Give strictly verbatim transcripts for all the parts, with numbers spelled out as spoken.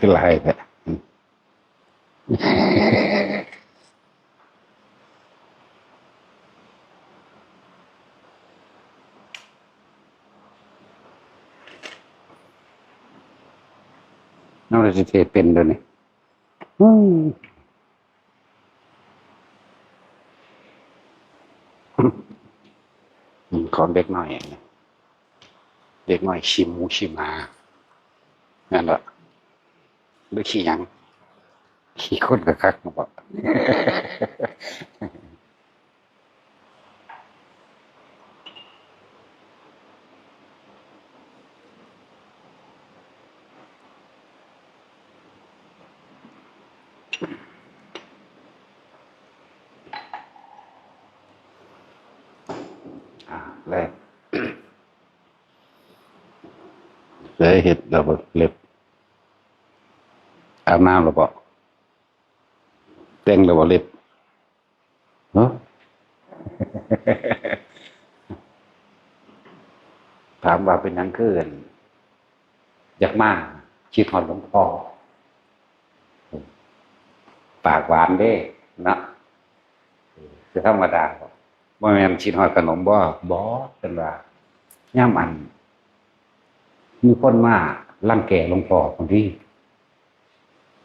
คือหลายแท้ น้องสิเทศเป็นเดี๋ยวนี้ อืม ของเด็กน้อย เด็กน้อยขี้หมูขี้หมา นั่นแหละ หรือขี้หยัง ขี้คนกะคักมาบอก อ่า แรก เคยเฮ็ดแล้วบ่เล็บ อาบน้ำแล้วบ่ แต่งแล้วบ่เล็บ ฮะ ถามว่าเป็นหยังคือ อยากมา คิดฮอดหลวงพ่อ ปากหวานเด้เนาะ คือธรรมดาบ่ บ่แม่นคิดฮอดขนมบ่ บ่ เพิ่นว่า ยามอัน มีคนมารังแกหลวงพ่อคนที่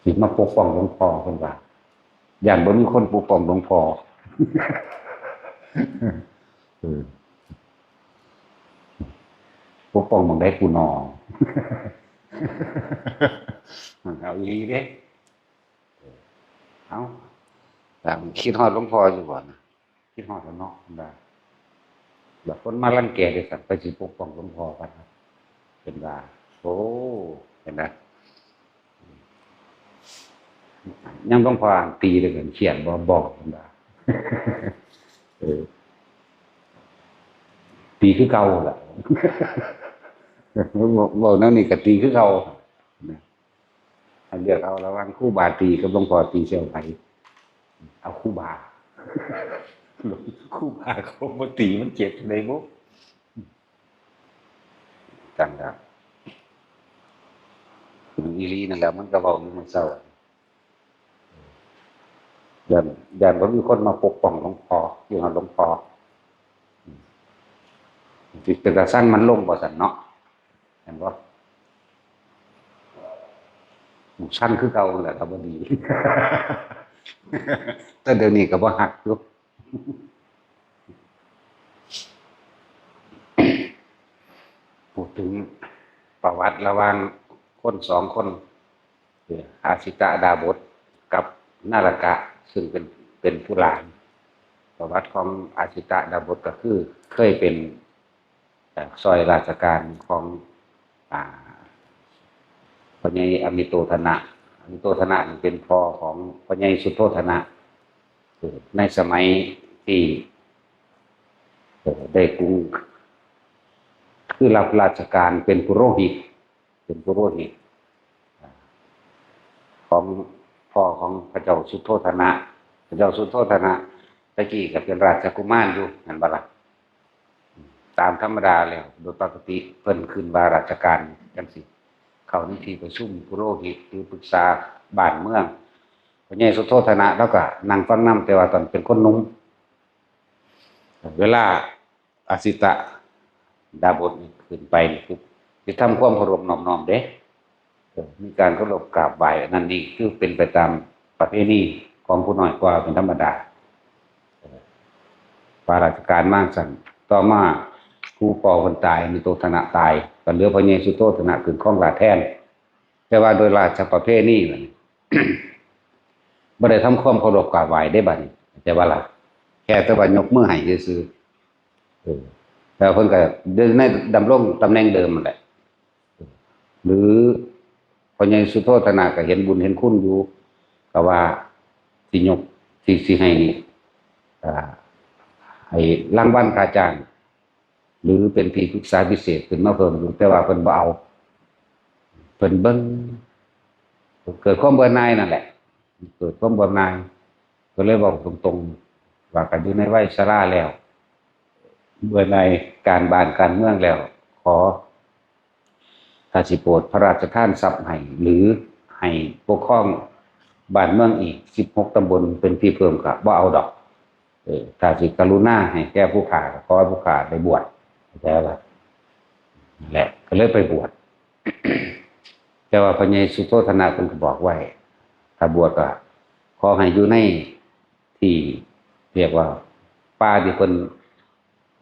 สิมาปกป้องหลวงพ่อเพิ่นว่า ย่านบ่มีคนปกป้องหลวงพ่อ เออ ปกป้องหม่องใดกูหนอ เอาอีหลีเด้ เอา ตามคิดฮอดหลวงพ่ออยู่บ่นะ คิดฮอดแล้วเนาะ เพิ่นว่า แบบคนมารังแกจังซั่น ไปสิปกป้องหลวงพ่อกันนะ เพิ่นว่า โอ้ เห็นนะ ยังต้องพอตีเลยกันเขียนบ่บอกกันว่า เออ ตีคือเก่าแหละ บอกบอกนั่นนี่ก็ตีคือเก่านะ อันเลือกเอาระหว่างครูบาตีกับหลวงพ่อตีเสี่ยวไผ เอาครูบา ครูบาเขาบ่ตีมันเจ็บในบุ จังแล้ว มันอีหลีนั่นแหละ มันก็เว้าอยู่มื้อเช้า ย่าน ย่านบ่มีคนมาปกป้องหลวงพ่อ อยู่หาหลวงพ่อ สิเป็นตาสั่งมันลงบ่ซั่นเนาะ เห็นบ่ สั่งคือเก่านั่นแหละ ก็บ่ดี แต่เดี๋ยวนี้ก็บ่ฮักอยู่ พูดถึงประวัติระหว่างคนสองคน คืออาสิตะดาบสกับนารกะ ซึ่งเป็น เป็นผู้หลาน ประวัติของอาสิตะดาบสก็คือเคยเป็น เอ่อ ซอยราชการของ อ่า พ่อใหญ่อมิโตธนะ อมิโตธนะนี่เป็นพ่อของพ่อใหญ่สุโธธนะ คือในสมัยที่ เอ่อ ได้กรุง คือรับราชการเป็นปุโรหิต เป็นปุโรหิต ของพ่อของพระเจ้าสุโธธนะ พระเจ้าสุโธธนะตะกี้ก็เป็นราชกุมารอยู่ หั้นบ่ล่ะ ตามธรรมดาแล้ว โดยปกติเพิ่นขึ้นว่าราชการจังซี้ เข้าในที่ประชุมปุโรหิต หรือปรึกษาบ้านเมือง พ่อใหญ่สุโธธนะลาวก็นั่งฟังนำ แต่ว่าตอนเป็นคนหนุ่ม เวลาอาสิตะดาบสนี่ขึ้นไปนี่คือสิทำความเคารพนอบน้อมเด้ เออ มีการเคารพกราบไหว้ อันนั้นนี่คือเป็นไปตามประเพณีของผู้น้อยกว่าเป็นธรรมดา เออ ว่าราชการมาซั่น ต่อมาผู้พ่อเพิ่นตาย อมิโตธนะตาย ก็เหลือพ่อใหญ่สุโธธนะขึ้นครองราชย์แทน แต่ว่าโดยราชประเพณีนั่น บ่ได้ทำความเคารพกราบไหว้เด้บัดนี้ เข้าใจบ่ล่ะ แค่แต่ว่ายกมือให้ซื่อๆ เออ แล้วเพิ่นก็ได้ในดำรงตำแหน่งเดิมนั่นแหละ หรือพ่อใหญ่สุโธธนะก็เห็นบุญเห็นคุณอยู่ ก็ว่าสิยก สิ สิให้นี่ อ่า ให้รางวัลค่าจ้าง หรือเป็นที่ปรึกษาพิเศษขึ้นมาเพิ่มอยู่ แต่ว่าเพิ่นบ่เอา เพิ่นเบิ่ง เกิดความเบื่อหน่ายนั่นแหละ เกิดความเบื่อหน่าย ก็เลยเว้าตรงๆ ว่าก็อยู่ในวัยชราแล้ว เบื่อหน่ายการบ้านการเมืองแล้ว ขอ ถ้าสิโปรดพระราชทานทรัพย์ให้ หรือ ให้ปกครองบ้านเมืองอีกสิบหกตำบลเป็นที่เพิ่มก็บ่เอาดอก เออ ถ้าสิกรุณาให้แก่ผู้ข้าก็ขอให้ผู้ข้าได้บวช เข้าใจปะ นั่นแหละ ก็เลยไปบวช แต่ว่าพระใหญ่สุโธทนะเพิ่นก็บอกไว้ ถ้าบวชก็ขอให้อยู่ในที่เรียกว่าป่าที่เพิ่น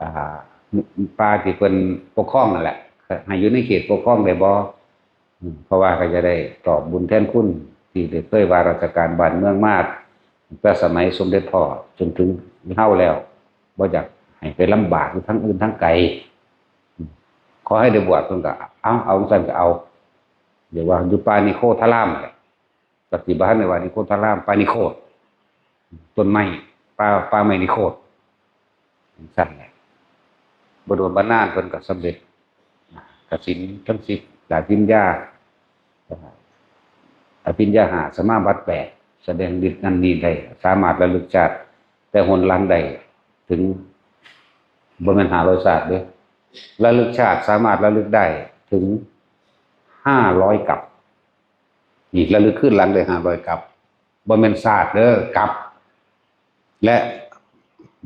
อ่า ป่าที่เพิ่นปกครองนั่นแหละ ให้อยู่ในเขตปกครองได้บ่ อืม เพราะว่าก็จะได้ตอบบุญแทนคุณที่ได้เคยว่าราชการบ้านเมืองมาตั้งแต่สมัยสมเด็จพ่อจนถึงเฮาแล้ว บ่อยากให้ไปลำบากอยู่ทางอื่นทางไกล อืม ขอให้ได้บวช เพิ่นก็เอา เอาจั่งซั่นก็เอา เรียกว่าอยู่ป่านิโคธารามแหละ ก็สิบ่ทันได้ว่านิโคธาราม ป่านิโคธ ต้นไม้ ป่า ป่าไม้นิโคธ จั่งซั่นแหละ บ่โดนบ่นานเพิ่นก็สำเร็จ กสิณทั้งสิบ ได้ปริญญา อภิญญาห้า สมาบัติแปด แสดงฤทธิ์นั่นนี่ได้ สามารถระลึกชาติแต่หนหลังได้ถึง บ่แม่นห้าร้อยชาติเด้ ระลึกชาติสามารถระลึกได้ถึงห้าร้อยกัป นี่ระลึกคืนหลังได้ห้าร้อยกัป บ่แม่นชาติเด้อ กัป และ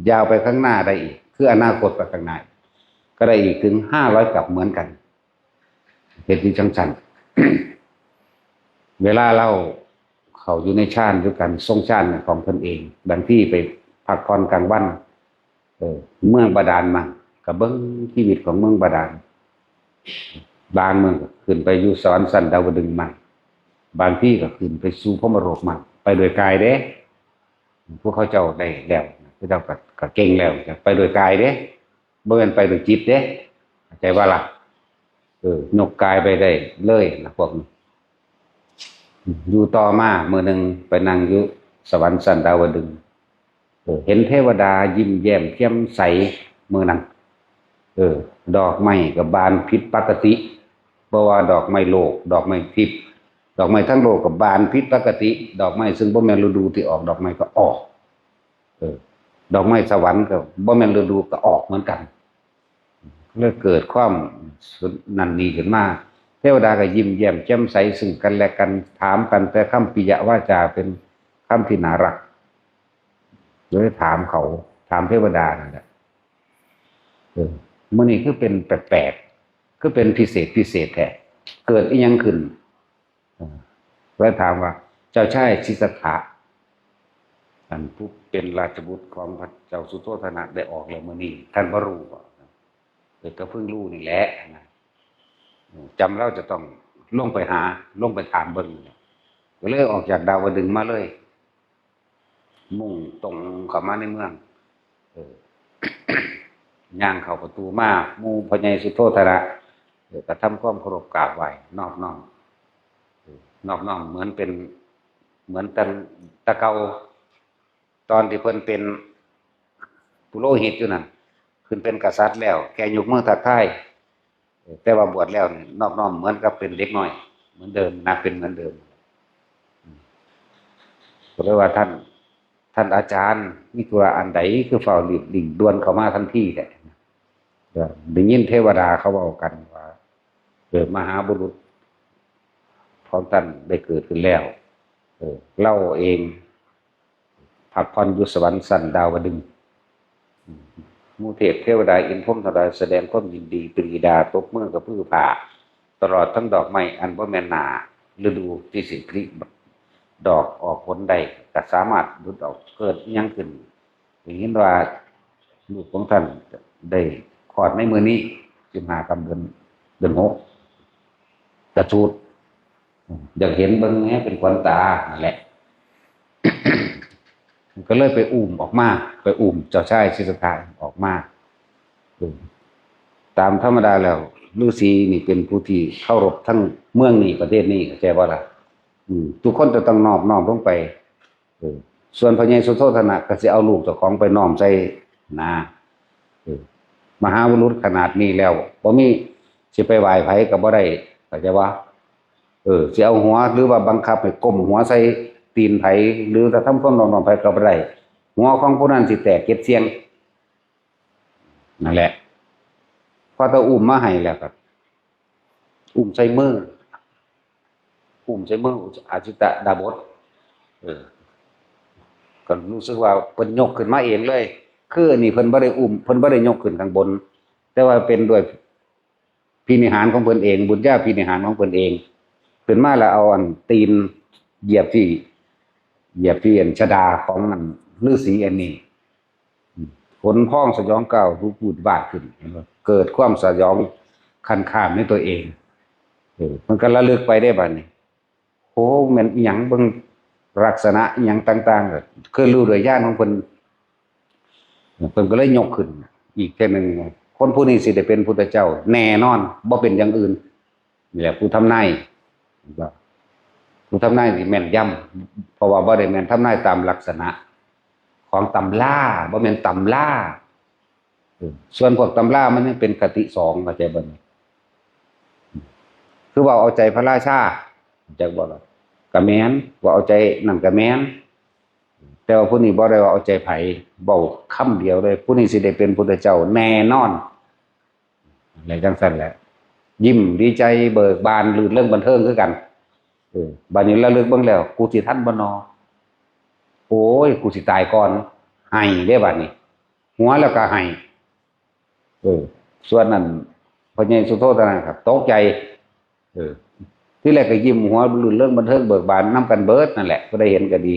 ยาวไปข้างหน้าได้อีก คืออนาคตไปข้างหน้า ก็ได้อีกถึงห้าร้อยกัปเหมือนกัน เฮ็ดอยู่จั่งซั่น เวลาเราเข้าอยู่ในฌานอยู่กัน ทรงฌานของเพิ่นเอง บางทีไปพักผ่อนกลางวัน เออ เมืองบาดาลมา ก็เบิ่งชีวิตของเมืองบาดาล บางเมืองก็ขึ้นไปอยู่สวรรค์ชั้นดาวดึงส์มา บางที่ก็ขึ้นไปสู่พรหมโลกมา ไปโดยกายเด้ พวกเขาเจ้าได้แล้ว พวกเจ้าก็ ก็เก่งแล้ว จะไปโดยกายเด้ บ่แม่นไปโดยจิตเด้ เข้าใจบ่ล่ะ เออ ยกกายไปได้เลยนะพวกนี้ อยู่ต่อมามื้อหนึ่งไปนั่งอยู่สวรรค์ชั้นดาวดึงส์ เออ เห็นเทวดายิ้มแย้มแจ่มใสมื้อนั้น เออ ดอกไม้ก็บานผิดปกติ บ่ว่าดอกไม้โลก ดอกไม้ทิพย์ ดอกไม้ทั้งโลกก็บานผิดปกติ ดอกไม้ซึ่งบ่แม่นฤดูที่ออกดอกไม้ก็ออก เออ ดอกไม้สวรรค์ก็บ่แม่นฤดูก็ออกเหมือนกัน เลยเกิดความนั่นนี่ขึ้นมา เทวดาก็ยิ้มแย้มแจ่มใสซึ่งกันและกัน ถามกันแต่คำปิยวาจาเป็นคำที่น่ารัก เลยถามเขา ถามเทวดานั่นแหละ เออ มื้อนี้คือเป็นแปลกๆ คือเป็นพิเศษพิเศษแท้ เกิดอิหยังขึ้น เออ แล้วถามว่า เจ้าชายสิทธัตถะ อันผู้เป็นราชบุตรของพระเจ้าสุโธทนะได้ออกแล้วมื้อนี้ ท่านบ่รู้บ่ เออ ก็เพิ่งรู้นี่แหละนะ เออ จำเราจะต้องลงไปหา ลงไปถามเบิ่ง ก็เลยออกจากดาวดึงส์มาเลย มุ่งตรงเข้ามาในเมือง เออ ย่างเข้าประตูมา หมู่พ่อใหญ่สุโธทนะ เออ ก็ทำความเคารพกราบไหว้ นอบน้อม เออ นอบน้อมเหมือนเป็น เหมือนตั้งแต่เก่า ตอนที่เพิ่นเป็นปุโรหิตอยู่นั่น ขึ้นเป็นกษัตริย์แล้ว แค่ยกมือทักทาย เออ แต่ว่าบวชแล้วนี่นอบน้อมเหมือนกับเป็นเด็กน้อย เหมือนเดิม นับเป็นเหมือนเดิม อืม ก็เลยว่าท่าน ท่านอาจารย์ มีธุระอันใด คือฟ้าวรีบเร่งด่วนเข้ามาทันทีแท้ ก็ได้ยินเทวดาเขาเว้ากันว่า เออ มหาบุรุษของท่านได้เกิดขึ้นแล้ว เออ เราเอง พักผ่อนอยู่สวรรค์ชั้นดาวดึงส์ หมู่เทพเทวดาอินทร์พรหมทั้งหลายแสดงความยินดีปรีดาตบมือกระพือผ้า ตลอดทั้งดอกไม้อันบ่แม่นหน้าฤดูที่สิผลิดอกออกผลได้ ก็สามารถหลุดออก เกิดอิหยังขึ้น ได้ยินว่าลูกของท่านได้คลอดในมื้อนี้ สิบห้าค่ำเดือน เดือนหก กระสูด อยากเห็นเบิ่งแหน่เป็นขวัญตานั่นแหละ ก็เลยไปอุ้มออกมา ไปอุ้มเจ้าชายสิทธัตถะออกมา อืม ตามธรรมดาแล้วฤาษีนี่เป็นผู้ที่เคารพทั้งเมืองนี้ประเทศนี้ เข้าใจบ่ล่ะ อืม ทุกคนจะต้องนอบน้อมลงไป เออ ส่วนพระใหญ่สุโธทนะก็สิเอาลูกเจ้าของไปน้อมใส่นะ เออ มหาบุรุษขนาดนี้แล้ว บ่มีสิไปไหว้ไผก็บ่ได้ เข้าใจบ่ เออ สิเอาหัวหรือว่าบังคับให้ก้มหัวใส่ตีนไผ หรือจะทำความนอบน้อมไผก็บ่ได้ หัวของผู้นั้นสิแตกเจ็ดเสี้ยง นั่นแหละ พอตาอุ้มมาให้แล้วก็อุ้มใส่มือ อุ้มใส่มืออาจิตดาบส เออ ก็รู้สึกว่าเพิ่นยกขึ้นมาเองเลย คืออันนี้เพิ่นบ่ได้อุ้ม เพิ่นบ่ได้ยกขึ้นข้างบน แต่ว่าเป็นด้วยพินิหารของเพิ่นเอง บุญญาพินิหารของเพิ่นเอง ขึ้นมาแล้วเอาอันตีนเหยียบที่ เหยียบที่อันชดาของอันฤาษีอันนี้ ขนพองสยองก้าวลุกวืดวาดขึ้น เห็นบ่ เกิดความสยองคันคามในตัวเอง เออ มันก็ระลึกไปได้บัดนี้ โห แม่นอิหยัง เบิ่งลักษณะอิหยังต่างๆ ก็คือรู้ด้วยญาณของเพิ่น เพิ่นก็เลยยกขึ้นอีกเทื่อหนึ่ง คนผู้นี้สิได้เป็นพุทธเจ้าแน่นอน บ่เป็นอย่างอื่น นี่แหละผู้ทำนาย ผู้ทำนายที่แม่นยำ เพราะว่าบ่ได้แม่นทำนายตามลักษณะของตำรา บ่แม่นตำรา เออ ส่วนพวกตำรามันยังเป็นคติสอง เข้าใจบ่นี่ คือว่าเอาใจพระราชา จักบ่ล่ะ ก็แม่น ว่าเอาใจนั่นก็แม่น แต่ว่าผู้นี้บ่ได้ว่าเอาใจไผ เว้าคำเดียวเลย ผู้นี้สิได้เป็นพุทธเจ้าแน่นอน อะไรจังซั่นแหละ ยิ้มดีใจเบิกบานรื่นเริงบันเทิงคือกัน เออ บัดนี้ระลึกเบิ่งแล้ว กูสิทันบ่นอ โอ้ย กูสิตายก่อน ไห้เด้บัดนี้ หัวแล้วก็ไห้ เออ ส่วนนั้น พ่อใหญ่สุโธทนะครับ ตกใจ เออ ที่แรกก็ยิ้มหัวรื่นเริงบันเทิงเบิกบานนำกันเบิดนั่นแหละ ผู้ใดเห็นก็ดี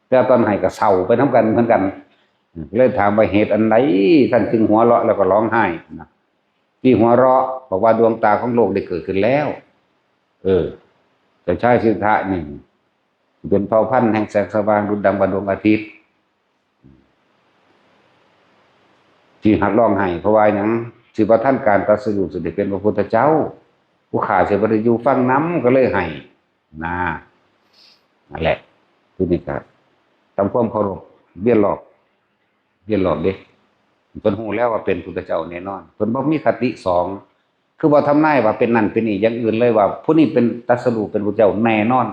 แต่ตอนไห้ก็เศร้าไปนำกันเหมือนกัน เลยถามว่าเหตุอันใดท่านจึงหัวเราะแล้วก็ร้องไห้นะ ที่หัวเราะบอกว่าดวงตาของโลกได้เกิดขึ้นแล้ว เออ แต่ชายสิทธัตถะนี่เป็นเผ่าพันธุ์แห่งแสงสว่างดุจดังว่าดวงอาทิตย์ ที่หักร้องไห้ เพราะว่าหยัง สิบ่ทันการตรัสรู้สิได้เป็นพระพุทธเจ้า ผู้ข้าสิบ่ได้อยู่ฟังนำ ก็เลยไห้ นะ นั่นแหละ ทีนี้ก็ทำความเคารพ เวียนรอบ เวียนรอบเด้ เพิ่นฮู้แล้วว่าเป็นพุทธเจ้าแน่นอน เพิ่นบ่มีคติสอง คือบ่ทำนายว่าเป็นนั่นเป็นนี่อย่างอื่นเลย ว่าผู้นี้เป็นตรัสรู้เป็นพุทธเจ้าแน่นอน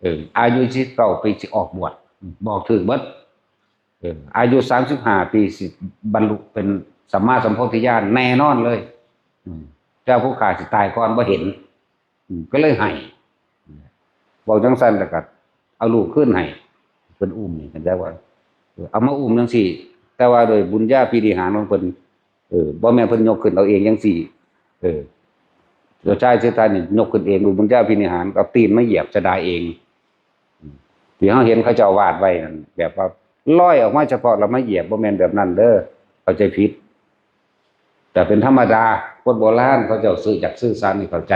เออ อายุสิบเก้าปีสิออกบวช บอกถืกเบิด เออ อายุสามสิบห้าปีสิบรรลุเป็นสัมมาสัมโพธิญาณแน่นอนเลย อืม แต่ผู้ข้าสิตายก่อนบ่เห็น อืม ก็เลยไห้ เว้าจังซั่นแล้วก็เอาลูกคืนให้ เพิ่นอุ้มนี่ เข้าใจบ่ เออ เอามาอุ้มจังซี่ แต่ว่าโดยบุญญาภินิหารของเพิ่น เออ บ่แม่นเพิ่นยกขึ้นเอาเองจังซี่ เออ เจ้าชายสิทธัตถะนี่ยกขึ้นเองโดยบุญญาภินิหาร เอาตีนมาเหยียบชดาเอง อืม ที่เฮาเห็นเขาเจ้าวาดไว้นั่น แบบว่าลอยออกมาเฉพาะแล้วมาเหยียบ บ่แม่นแบบนั้นเด้อ เข้าใจผิด แต่เป็นธรรมดา คนโบราณเขาเจ้าสื่อ อยากสื่อสารให้เข้าใจ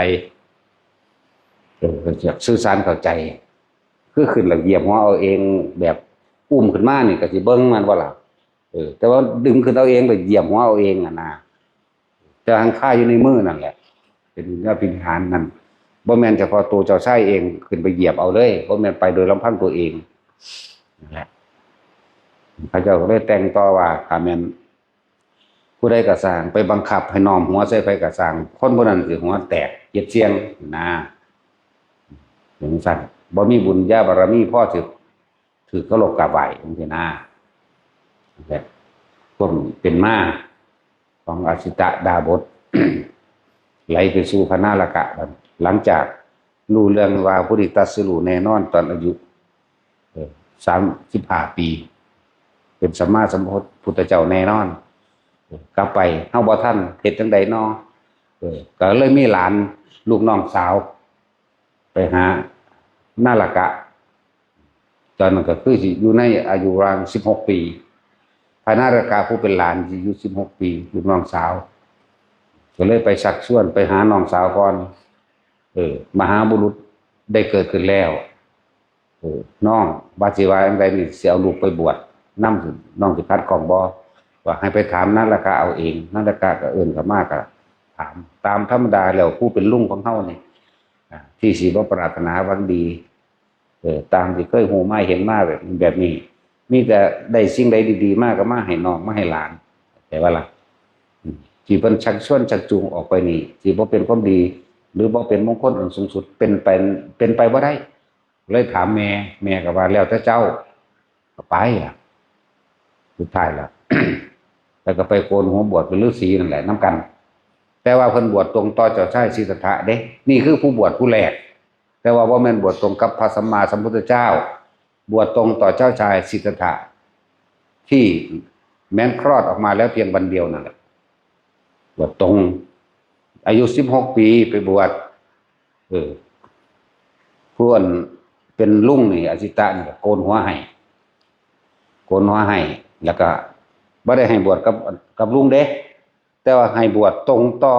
เออ อยากสื่อสารเข้าใจ คือขึ้นแล้วเหยียบหัวเอาเอง แบบอุ้มขึ้นมานี่ก็สิเบิ่งมันบ่ล่ะ เออ แต่ว่าดึงขึ้นเอาเองแล้วเหยียบหัวเอาเองอะนะ แต่หั้นคาอยู่ในมือนั่นแหละ เป็นอภินิหารนั่น บ่แม่นเฉพาะตัวเจ้าชายเองขึ้นไปเหยียบเอาเลย บ่แม่นไปโดยลำพังตัวเอง นั่นแหละ เขาเจ้าก็เลยแต่งต่อว่า ถ้าแม่นผู้ใดก็ซ่างไปบังคับให้น้อมหัวใส่ไผก็ซ่าง คนผู้นั้นสิหัวแตกเจ็ดเสี้ยงนะ จังซั่น บ่มีบุญญาบารมีพอสิถืกเคารพกราบไหว้จังซี้นะ นั่นแหละ ความเป็นมาของอาจิตดาบส ไหลไปสู่พระนรกะ หลังจากรู้เรื่องว่าผู้นี้ตรัสรู้แน่นอนตอนอายุ เอ่อ สามสิบห้าปี เป็นสัมมาสัมพุทธเจ้าแน่นอน กลับไปเฮาบ่ทัน เฮ็ดจั่งใดน้อ เออ ก็เลยมีหลานลูกน้องสาว ไปหานรกะ ตอนนั้นก็คือสิอยู่ในอายุรางสิบหกปี พระนรกะผู้เป็นหลานสิอยู่สิบหกปี ลูกน้องสาว ก็เลยไปชักชวนไปหาน้องสาวก่อน เออ มหาบุรุษได้เกิดขึ้นแล้ว เออ น้องว่าสิว่าจั่งใดนี่ สิเอาลูกไปบวชนำ น้องสิขัดข้องบ่ ว่าให้ไปถามนรกะเอาเอง นรกะก็เอิ้นเข้ามาก็ถาม ตามธรรมดาแล้วผู้เป็นลุงของเฮานี่ อ่า ที่สิบ่ปรารถนาหวังดี เออ ตามที่เคยฮู้มาเห็นมาแบบ แบบนี้ มีแต่ได้สิ่งใดดีๆมาก็มาให้น้องมาให้หลาน เข้าใจบ่ล่ะ อืม ที่เพิ่นชักชวนชักจูงออกไปนี่ ที่บ่เป็นความดี หรือบ่เป็นมงคลอันสูงสุด เป็นไป เป็นไปบ่ได้ เลยถามแม่ แม่ก็ว่าแล้วแต่เจ้า ก็ไปล่ะ สุดท้ายแล้ว แล้วก็ไปโกนหัวบวชเป็นฤาษีนั่นแหละนำกัน แต่ว่าเพิ่นบวชตรงต่อเจ้าชายสิทธัตถะเด้ นี่คือผู้บวชผู้แรก แต่ว่าบ่แม่นบวชตรงกับพระสัมมาสัมพุทธเจ้า บวชตรงต่อเจ้าชายสิทธัตถะ ที่แม้นคลอดออกมาแล้วเพียงวันเดียวนั่นแหละ บวชตรง อายุสิบหกปีไปบวช เออ ผู้อันเป็นลุงนี่ อสิตะนี่ก็โกนหัวให้ โกนหัวให้ แล้วก็บ่ได้ให้บวชกับ กับลุงเด้ แต่ว่าให้บวชตรงต่อ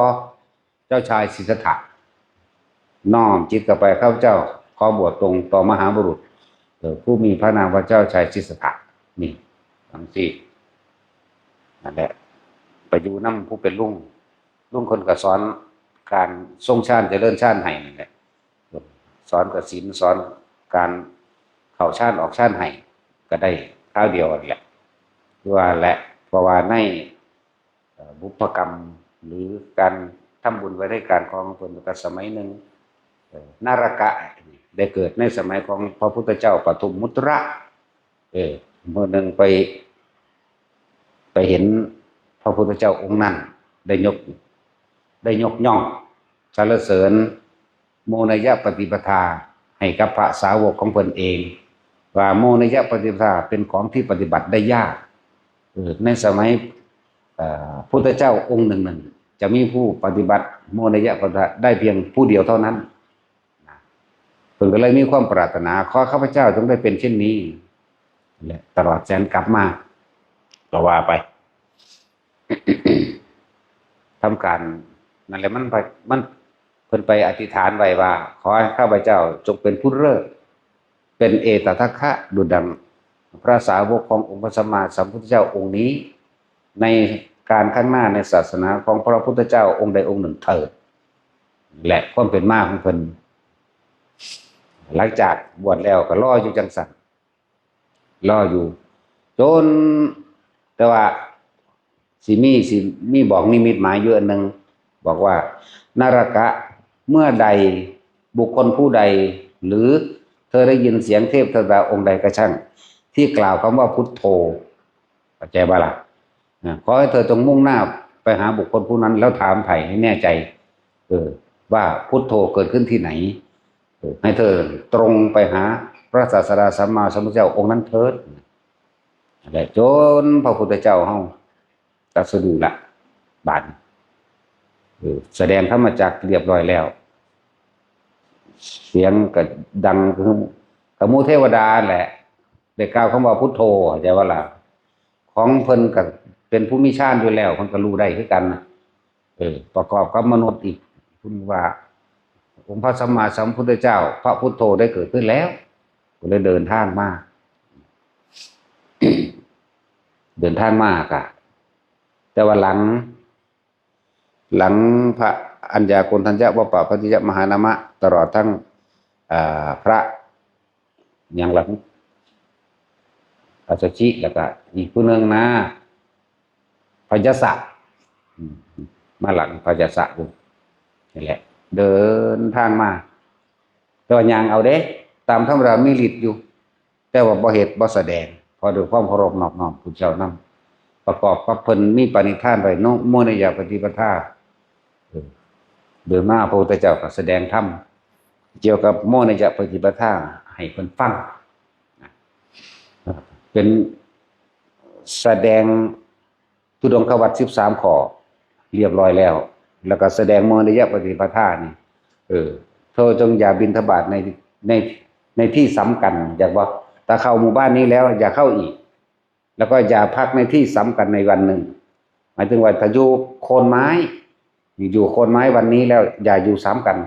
เจ้าชายสิทธัตถะ น้อมจิตเข้าไป ข้าพเจ้าขอบวชตรงต่อมหาบุรุษ เออ ผู้มีพระนามว่าเจ้าชายสิทธัตถะ นี่ จั่งซี้ นั่นแหละ ไปอยู่นำผู้เป็นลุง ลุงเพิ่นก็สอนการทรงฌานเจริญฌานให้นั่นแหละ สอนกสิณ สอนการเข้าฌานออกฌานให้ ก็ได้คราวเดียวนั่นแหละ คือว่าแหละ เพราะว่าใน เอ่อ บุพกรรม หรือการทำบุญไว้ในการของเพิ่น ก็สมัยหนึ่ง เอ่อ นารกะได้เกิดในสมัยของพระพุทธเจ้าปทุมมุตระ เออ มื้อหนึ่งไป ไปเห็นพระพุทธเจ้าองค์นั้น ได้ยก ได้ยกย่องสรรเสริญโมนยปฏิปทาให้กับพระสาวกของเพิ่นเอง ว่าโมนยปฏิปทาเป็นของที่ปฏิบัติได้ยาก เออ ในสมัย เอ่อ พุทธเจ้าองค์หนึ่งหนึ่ง จะมีผู้ปฏิบัติโมนยปฏิปทาได้เพียงผู้เดียวเท่านั้น นะ เพิ่นก็เลยมีความปรารถนา ขอข้าพเจ้าจงได้เป็นเช่นนี้ และตลอดแสนกลับมา ก็ว่าไป ทำการ นั่นแหละ มันไป มัน เพิ่นไปอธิษฐานไว้ว่า ขอให้ข้าพเจ้าจงเป็นผู้เลิศ เป็นเอตทัคคะ ดุจดังพระสาวกขององค์พระสัมมาสัมพุทธเจ้าองค์นี้ ในการข้างหน้าในศาสนาของพระพุทธเจ้าองค์ใดองค์หนึ่งเถิด และความเป็นมาของเพิ่น หลังจากบวชแล้วก็รออยู่จังซั่น รออยู่ จน แต่ว่าสิมี สิมีบอกนิมิตหมายอยู่อันหนึ่ง บอกว่า นารกะ เมื่อใดบุคคลผู้ใด หรือเธอได้ยินเสียงเทพเทวดาองค์ใดก็ช่าง ที่กล่าวคำว่าพุทโธ เข้าใจบ่ล่ะ นะ ขอให้เธอจงมุ่งหน้าไปหาบุคคลผู้นั้น แล้วถามไถ่ให้แน่ใจ เออ ว่าพุทโธเกิดขึ้นที่ไหน เออ ให้เธอตรงไปหาพระศาสดาสัมมาสัมพุทธเจ้าองค์นั้นเถิด และจนพระพุทธเจ้าเฮาตรัสรู้ละ บาดนี้ เออ แสดงธรรมจักรเรียบร้อยแล้ว เสียงก็ดังคือกับหมู่เทวดาแหละ ได้กล่าวคำว่าพุทโธ เข้าใจบ่ล่ะ ของเพิ่นก็เป็นผู้มีฌานอยู่แล้ว เพิ่นก็รู้ได้คือกันนะ เออ ประกอบกับมนุษย์อีก เพิ่นว่า องค์พระสัมมาสัมพุทธเจ้า พระพุทโธได้เกิดขึ้นแล้ว ก็เลยเดินทางมา เดินทางมากะ แต่ว่าหลัง หลังพระอัญญาโกณฑัญญะ วัปปะพัทยมหานามะ ตลอดทั้ง อ่า พระ หยังล่ะ อัสสชิ แล้วก็อีกผู้หนึ่งนะ พยาสะ อืม มาหลังพยาสะ นี่แหละ เดินทางมา แต่ว่าย่างเอาเด้ ตามธรรมดามีฤทธิ์อยู่ แต่ว่าบ่เฮ็ดบ่แสดง เพราะด้วยความเคารพนอบน้อมพุทธเจ้านำ ประกอบกับเพิ่นมีปณิธานไว้เนาะ โมนยปฏิปทา เออ เดินมาพระพุทธเจ้าก็แสดงธรรม เกี่ยวกับโมนยปฏิปทาให้เพิ่นฟัง เป็นแสดงธุดงควัตรสิบสามข้อเรียบร้อยแล้ว แล้วก็แสดงโมนยปฏิปทานี่ เออ เธอจงอย่าบิณฑบาตใน ใน ในที่สำคัญ อยากว่า ถ้าเข้าหมู่บ้านนี้แล้วอย่าเข้าอีก แล้วก็อย่าพักในที่สำคัญในวันหนึ่ง หมายถึงว่าถ้าอยู่โคนไม้ อยู่โคนไม้วันนี้แล้วอย่าอยู่ซ้ำกัน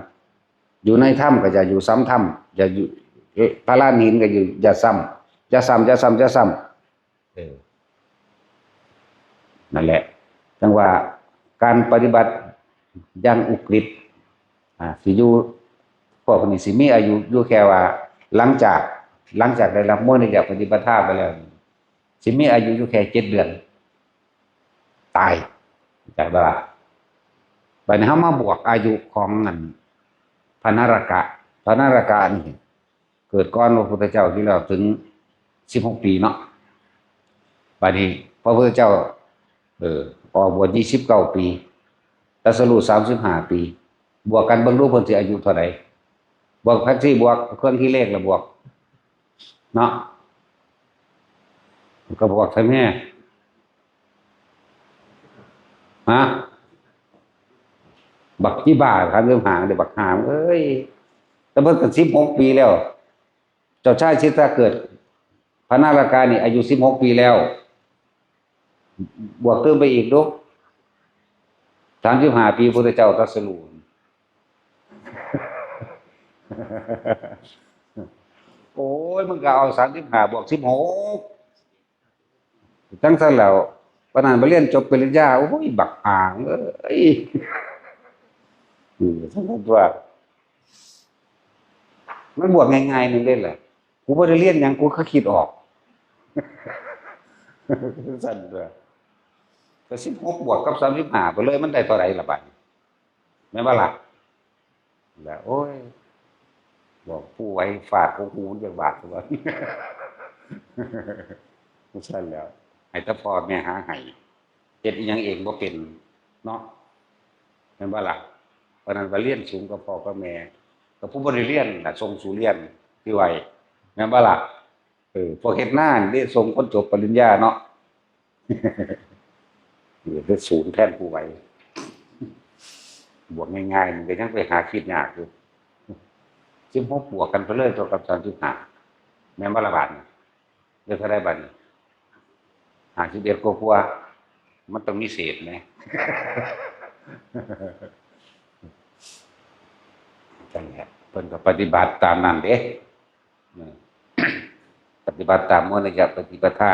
อยู่ในถ้ำก็อย่าอยู่ซ้ำถ้ำ อย่าอยู่ เอ๊ะ พระลานหินก็อยู่ อย่าซ้ำ อย่าซ้ำ อย่าซ้ำ อย่าซ้ำ เออ นั่นแหละ จังว่าการปฏิบัติอย่างอุกฤษ อ่า สิอยู่ พวกนี้สิมีอายุอยู่แค่ว่า หลังจาก หลังจากได้รับโมนยปฏิปทาไปแล้ว สิมีอายุอยู่แค่เจ็ดเดือน ตาย เข้าใจบ่ล่ะ บัดนี้เฮามาบวกอายุของอันพระนารกะ พระนารกะนี่ เกิดก่อนพระพุทธเจ้าอยู่แล้วถึงสิบหกปีเนาะ บัดนี้พระพุทธเจ้า เออ ออกบวชยี่สิบเก้าปี ตรัสรู้สามสิบห้าปี บวกกันเบิ่งดูเพิ่นสิอายุเท่าใด บวกแท็กซี่บวก เครื่องคิดเลขละบวก เนาะ ก็บวกใช่ไหม ฮะ บักกี่บาทครับ เรื่องหางเดี๋ยวบักหาง เอ้ย แต่เพิ่นก็สิบหกปีแล้ว เจ้าชายสิทธัตถะเกิด พระนารากานี่อายุสิบหกปีแล้ว บวกเติมไปอีกดู สามสิบห้าปีพุทธเจ้าตรัสรู้ โอ้ย มึงก็เอาสามสิบห้าบวกสิบหก จั่งซั่นแล้ว ปานนั้นไปเรียนจบปริญญา โอ้ย บักหางเอ้ย อืม จั่งซั่นตัว มันบวกง่ายๆ นึงเด้แหละ กูบ่ได้เรียนหยัง กูก็คิดออก ซั่นตัว ก็สิบหกบวกกับสามสิบห้าไปเลย มันได้เท่าไหร่ล่ะบัดนี้ แม่นบ่ล่ะ แล้ว โอ้ย บอกผู้ไว้ฝากของกูจักบาทตัว ซั่นแล้ว ให้แต่พ่อแม่หาให้ เฮ็ดอิหยังเองบ่เป็นเนาะ แม่นบ่ล่ะ เพราะนั้นว่าเรียนสูงกับพ่อกับแม่ กับผู้บ่ได้เรียนน่ะ ส่งสู่เรียนที่ไว้ แม่นบ่ล่ะ เออ พวกเฮ็ดนานี่เด้ส่งคนจบปริญญาเนาะ เออ ได้ศูนย์แทนผู้ไว้ บวกง่ายๆ มันก็ยังไปหาคิดยากอยู่ สิบหกบวกกันไปเลยตัวกับสามสิบห้า แม่นบ่ล่ะบาดนี้ เหลือเท่าใดบาดนี้ ห้าสิบเอ็ดกว่าๆ มันต้องมีเศษแหม จั่งแหละ เพิ่นก็ปฏิบัติตามนั้นเด้ เออ ปฏิบัติตามโมนยปฏิปทา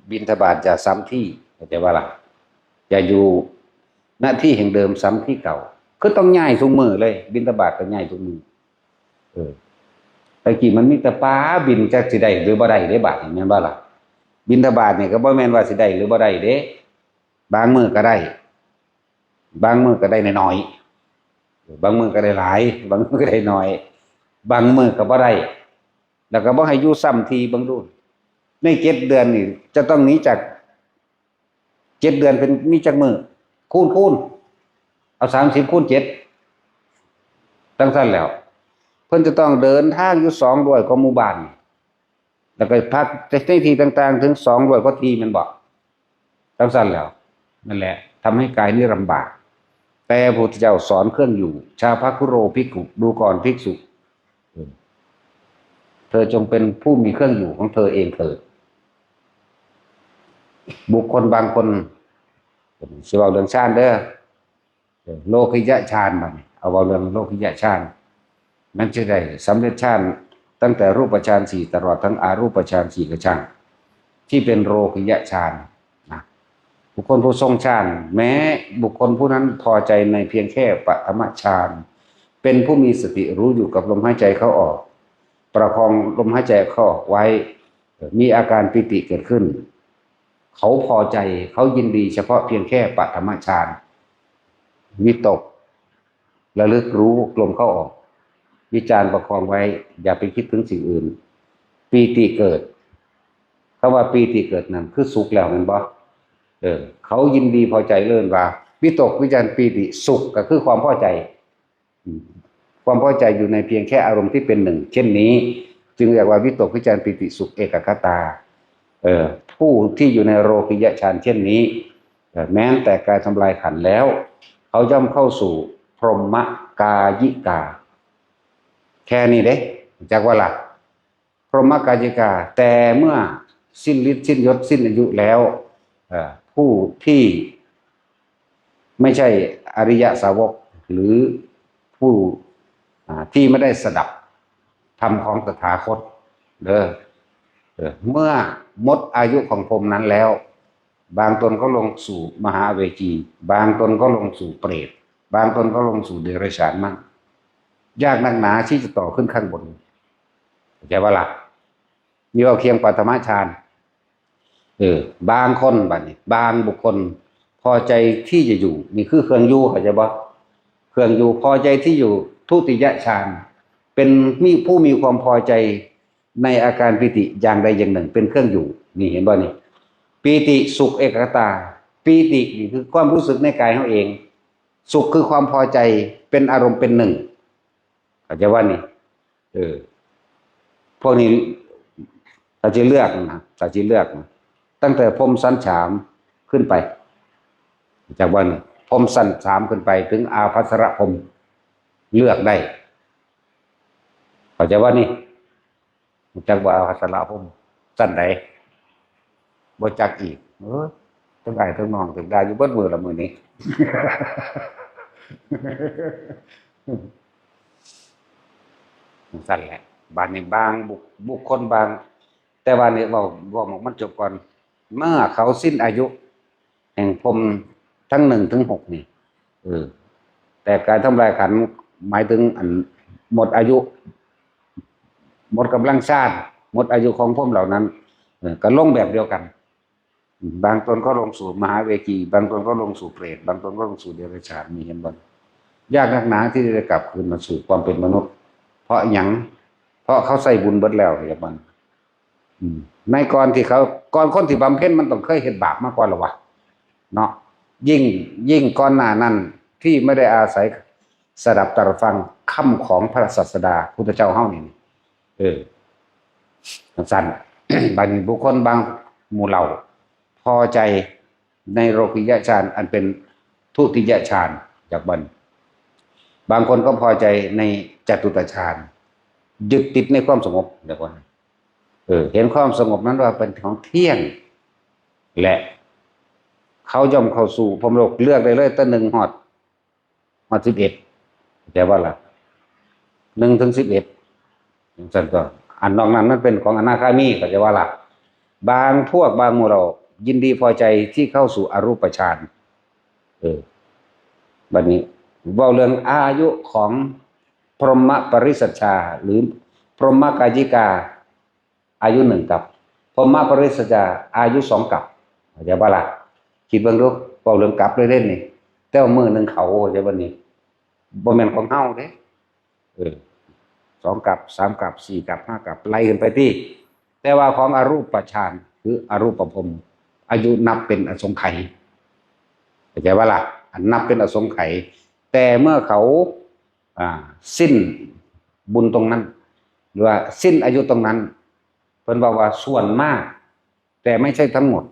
บิณฑบาตอย่าซ้ำที่ เข้าใจบ่ล่ะ อย่าอยู่ ณ ที่แห่งเดิมซ้ำที่เก่า คือต้องย้ายทุกมื้อเลย บิณฑบาตก็ย้ายทุกมื้อ เออ แต่กี้มันมีแต่ปลาบิน จักสิได้หรือบ่ได้เด้ บาดนี้แม่นบ่ล่ะ บิณฑบาตนี่ก็บ่แม่นว่าสิได้หรือบ่ได้เด้ บางมื้อก็ได้ บางมื้อก็ได้น้อยๆ เออ บางมื้อก็ได้หลาย บางมื้อก็ได้น้อย บางมื้อก็บ่ได้ แล้วก็บ่ให้อยู่ซ้ำที่ เบิ่งดู ในเจ็ดเดือนนี่จะต้องหนีจาก เจ็ดเดือนเป็นมีจักมื้อ คูณ คูณ เอาสามสิบคูณเจ็ด จั่งซั่นแล้ว เพิ่นจะต้องเดินทางอยู่สองร้อยกว่าหมู่บ้าน แล้วก็พักในที่ต่างๆ ถึงสองร้อยกว่าที่แม่นบ่ จั่งซั่นแล้ว นั่นแหละ ทำให้กายนี่ลำบาก แต่พระพุทธเจ้าสอนเครื่องอยู่ ชาภะคุโรภิกขุ ดูก่อนภิกษุ เออ เธอจงเป็นผู้มีเครื่องอยู่ของเธอเองเถิด บุคคลบางคน สิเว้าเรื่องฌานเด้อ เออ โลกิยะฌานบัดนี้ เอาเว้าเรื่องโลกิยะฌาน มันจะได้สำเร็จฌานตั้งแต่รูปฌานสี่ ตลอดทั้งอรูปฌานสี่ก็ช่าง ที่เป็นโลกิยะฌานนะ บุคคลผู้ทรงฌาน แม้บุคคลผู้นั้นพอใจในเพียงแค่ปฐมฌาน เป็นผู้มีสติรู้อยู่กับลมหายใจเข้าออก ประคองลมหายใจเข้าออกไว้ มีอาการปีติเกิดขึ้น เขาพอใจ เขายินดีเฉพาะเพียงแค่ปฐมฌาน วิตก ระลึกรู้ลมเข้าออก วิจารประคองไว้ อย่าไปคิดถึงสิ่งอื่น ปีติเกิด คำว่าปีติเกิดนั่นคือสุขแล้วแม่นบ่ เออ เขายินดีพอใจ เอิ้นว่า วิตก วิจาร ปีติ สุขก็คือความพอใจ อืม ความพอใจอยู่ในเพียงแค่อารมณ์ที่เป็นหนึ่ง เช่นนี้ จึงเรียกว่าวิตก วิจาร ปีติ สุข เอกัคคตา เอ่อ ผู้ที่อยู่ในโลกิยะฌานเช่นนี้ เอ่อ แม้แต่กายทำลายขันธ์แล้ว เขาย่อมเข้าสู่พรหมกายิกา แค่นี้เด้ จักว่าล่ะ พรหมกายิกา แต่เมื่อสิ้นฤทธิ์สิ้นยศสิ้นอายุแล้ว เอ่อ ผู้ที่ไม่ใช่อริยสาวก หรือผู้ อ่า ที่ไม่ได้สดับธรรมของตถาคต เด้อ เออ เมื่อหมดอายุของพรหมนั้นแล้ว บางตนก็ลงสู่มหาเวจี บางตนก็ลงสู่เปรต บางตนก็ลงสู่เดรัจฉานมั่ง ยากนักหนาที่จะต่อขึ้นข้างบน เข้าใจบ่ล่ะ นี่เว้าเพียงปฐมฌาน เออ บางคนบัดนี้ บางบุคคล พอใจที่จะอยู่ นี่คือเครื่องอยู่ เข้าใจบ่ เครื่องอยู่ พอใจที่อยู่ทุติยฌาน เป็นมี ผู้มีความพอใจในอาการปีติอย่างใดอย่างหนึ่งเป็นเครื่องอยู่ นี่เห็นบ่นี่ ปีติสุขเอกัคคตา ปีตินี่คือความรู้สึกในกายเฮาเอง สุขคือความพอใจเป็นอารมณ์เป็นหนึ่ง เข้ เข้าใจว่านี่ เออ พวกนี้ ถ้าจะเลือกนะ ถ้าจะเลือกนะ ตั้งแต่พรหมชั้นสามขึ้นไป จากว่านี่ พรหมชั้นสามขึ้นไป ถึงอาภัสรพรหม เลือกได้ เข้าใจว่านี่ รู้จักว่าอาภัสรพรหมชั้นใด บ่จักอีก เออ ทั้งอ้ายทั้งน้อง ถึงได้อยู่เบิดมื้อละมื้อนี้ จั่งซั้นแหละ บาดนี้บางบุค- บุคคลบาง แต่ว่านี่เว้า- เว้าหม่องมันจบก่อน เมื่อเขาสิ้นอายุ แห่งพรหมทั้งหนึ่งถึงหกนี่ เออ แต่การทำลายขันธ์หมายถึงอันหมดอายุ หมดกำลังฌาน หมดอายุของพรหมเหล่านั้น เออ ก็ลงแบบเดียวกัน บางตนก็ลงสู่มหาเวจี บางตนก็ลงสู่เปรต บางตนก็ลงสู่เดรัจฉาน มีเห็นบ่ ยากนักหนาที่จะกลับคืนมาสู่ความเป็นมนุษย์ เพราะหยัง เพราะเขาใส่บุญเบิดแล้ว อย่างมัน อืม ในก่อนที่เขา ก่อนคนที่บำเพ็ญมันต้องเคยเฮ็ดบาปมาก่อนแล้ววะ เนาะ ยิ่ง ยิ่งก่อนหน้านั้นที่ไม่ได้อาศัยสดับตรับฟังคำของพระศาสดาพุทธเจ้าเฮานี่ เออ จั่งซั้น บางบุคคลบางหมู่เหล่า พอใจในโลกิยฌานอันเป็นทุติยฌาน จากบัน บางคนก็พอใจในจตุตฌาน ยึดติดในความสงบ เดี๋ยวก่อน เออ เห็นความสงบนั้นว่าเป็นของเที่ยง และเขาย่อมเข้าสู่พรหมโลก เลือกได้เลย ตั้งหนึ่งฮอด ฮอดสิบเอ็ด เข้าใจว่าล่ะ หนึ่งถึงสิบเอ็ด จั่งซั้นก็ อันนอกนั้นมันเป็นของอนาคามี เข้าใจว่าล่ะ บางพวกบางหมู่เหล่ายินดีพอใจที่เข้าสู่อรูปฌาน เออ บัดนี้เว้าเรื่องอายุของพรหมปริสัชชา หรือพรหมกายิกา อายุหนึ่งกัป พรหมปริสัชชา อายุสองกัป เข้าใจบ่ล่ะ คิดเบิ่งดู เว้าเรื่องกัปเลยเด้นี่ แต่ว่ามื้อหนึ่งเขา เข้าใจบ่นี่ บ่แม่นของเฮาเด้ เออ สองกัป สามกัป สี่กัป ห้ากัป ไล่ขึ้นไปติ แต่ว่าของอรูปฌาน คืออรูปพรหม อายุนับเป็นอสงไขย เข้าใจบ่ล่ะ อันนับเป็นอสงไขย แต่เมื่อเขา อ่า สิ้นบุญตรงนั้น หรือว่าสิ้นอายุตรงนั้น เพิ่นบอกว่าส่วนมาก แต่ไม่ใช่ทั้งหมด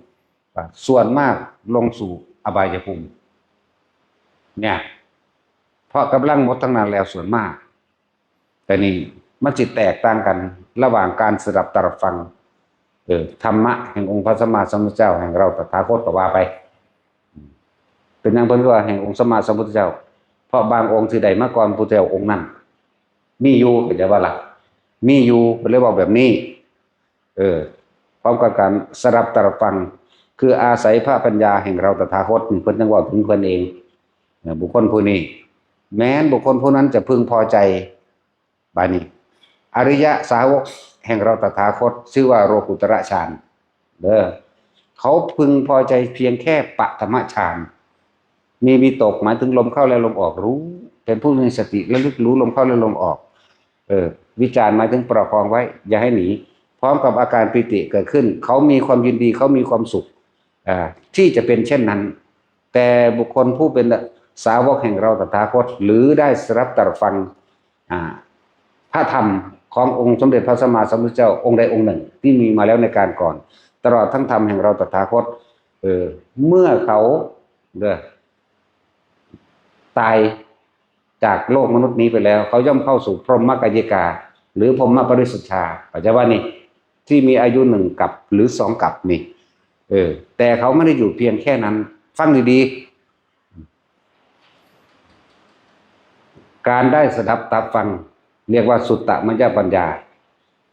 ว่าส่วนมากลงสู่อบายภูมิ เนี่ย เพราะกำลังหมดทั้งนั้นแล้วส่วนมาก แต่นี่มันสิแตกต่างกันระหว่างการสดับตรับฟัง เออ ธรรมะแห่งองค์พระสัมมาสัมพุทธเจ้า แห่งเราตถาคตก็ว่าไป เป็นหยังเพิ่นว่าแห่งองค์สัมมาสัมพุทธเจ้า เพราะบางองค์ที่ได้มาก่อนพุทธเจ้าองค์นั้น มีอยู่ เข้าใจบ่ล่ะ มีอยู่ เพิ่นเลยเว้าแบบนี้ เออ พร้อมกับการสดับตรับฟัง คืออาศัยพระปัญญาแห่งเราตถาคตนี่ เพิ่นจั่งเว้าถึงเพิ่นเอง เออ บุคคลผู้นี้ แม้นบุคคลผู้นั้นจะพึงพอใจ บาดนี้ อริยสาวกแห่งเราตถาคต ชื่อว่าโลกุตระฌาน เด้อ เขาพึงพอใจเพียงแค่ปฐมฌาน มีวิตก หมายถึงลมเข้าและลมออก รู้ เป็นผู้มีสติระลึกรู้ลมเข้าและลมออก เออ วิจาร หมายถึงประคองไว้ อย่าให้หนี พร้อมกับอาการปีติเกิดขึ้น เขามีความยินดี เขามีความสุข อ่า ที่จะเป็นเช่นนั้น แต่บุคคลผู้เป็นสาวกแห่งเราตถาคต หรือได้สดับตรับฟัง อ่า พระธรรมขององค์สมเด็จพระสัมมาสัมพุทธเจ้าองค์ใดองค์หนึ่งที่มีมาแล้วในการก่อน ตลอดทั้งธรรมแห่งเราตถาคต เออ เมื่อเขา เด้อ ตายจากโลกมนุษย์นี้ไปแล้ว เขาย่อมเข้าสู่พรหมกายิกา หรือพรหมปริสัชชา เข้าใจบ่นี่ ที่มีอายุหนึ่งกัปหรือสองกัปนี่ เออ แต่เขาไม่ได้อยู่เพียงแค่นั้น ฟังดีๆ การได้สดับตรับฟัง เรียกว่าสุตตมยปัญญา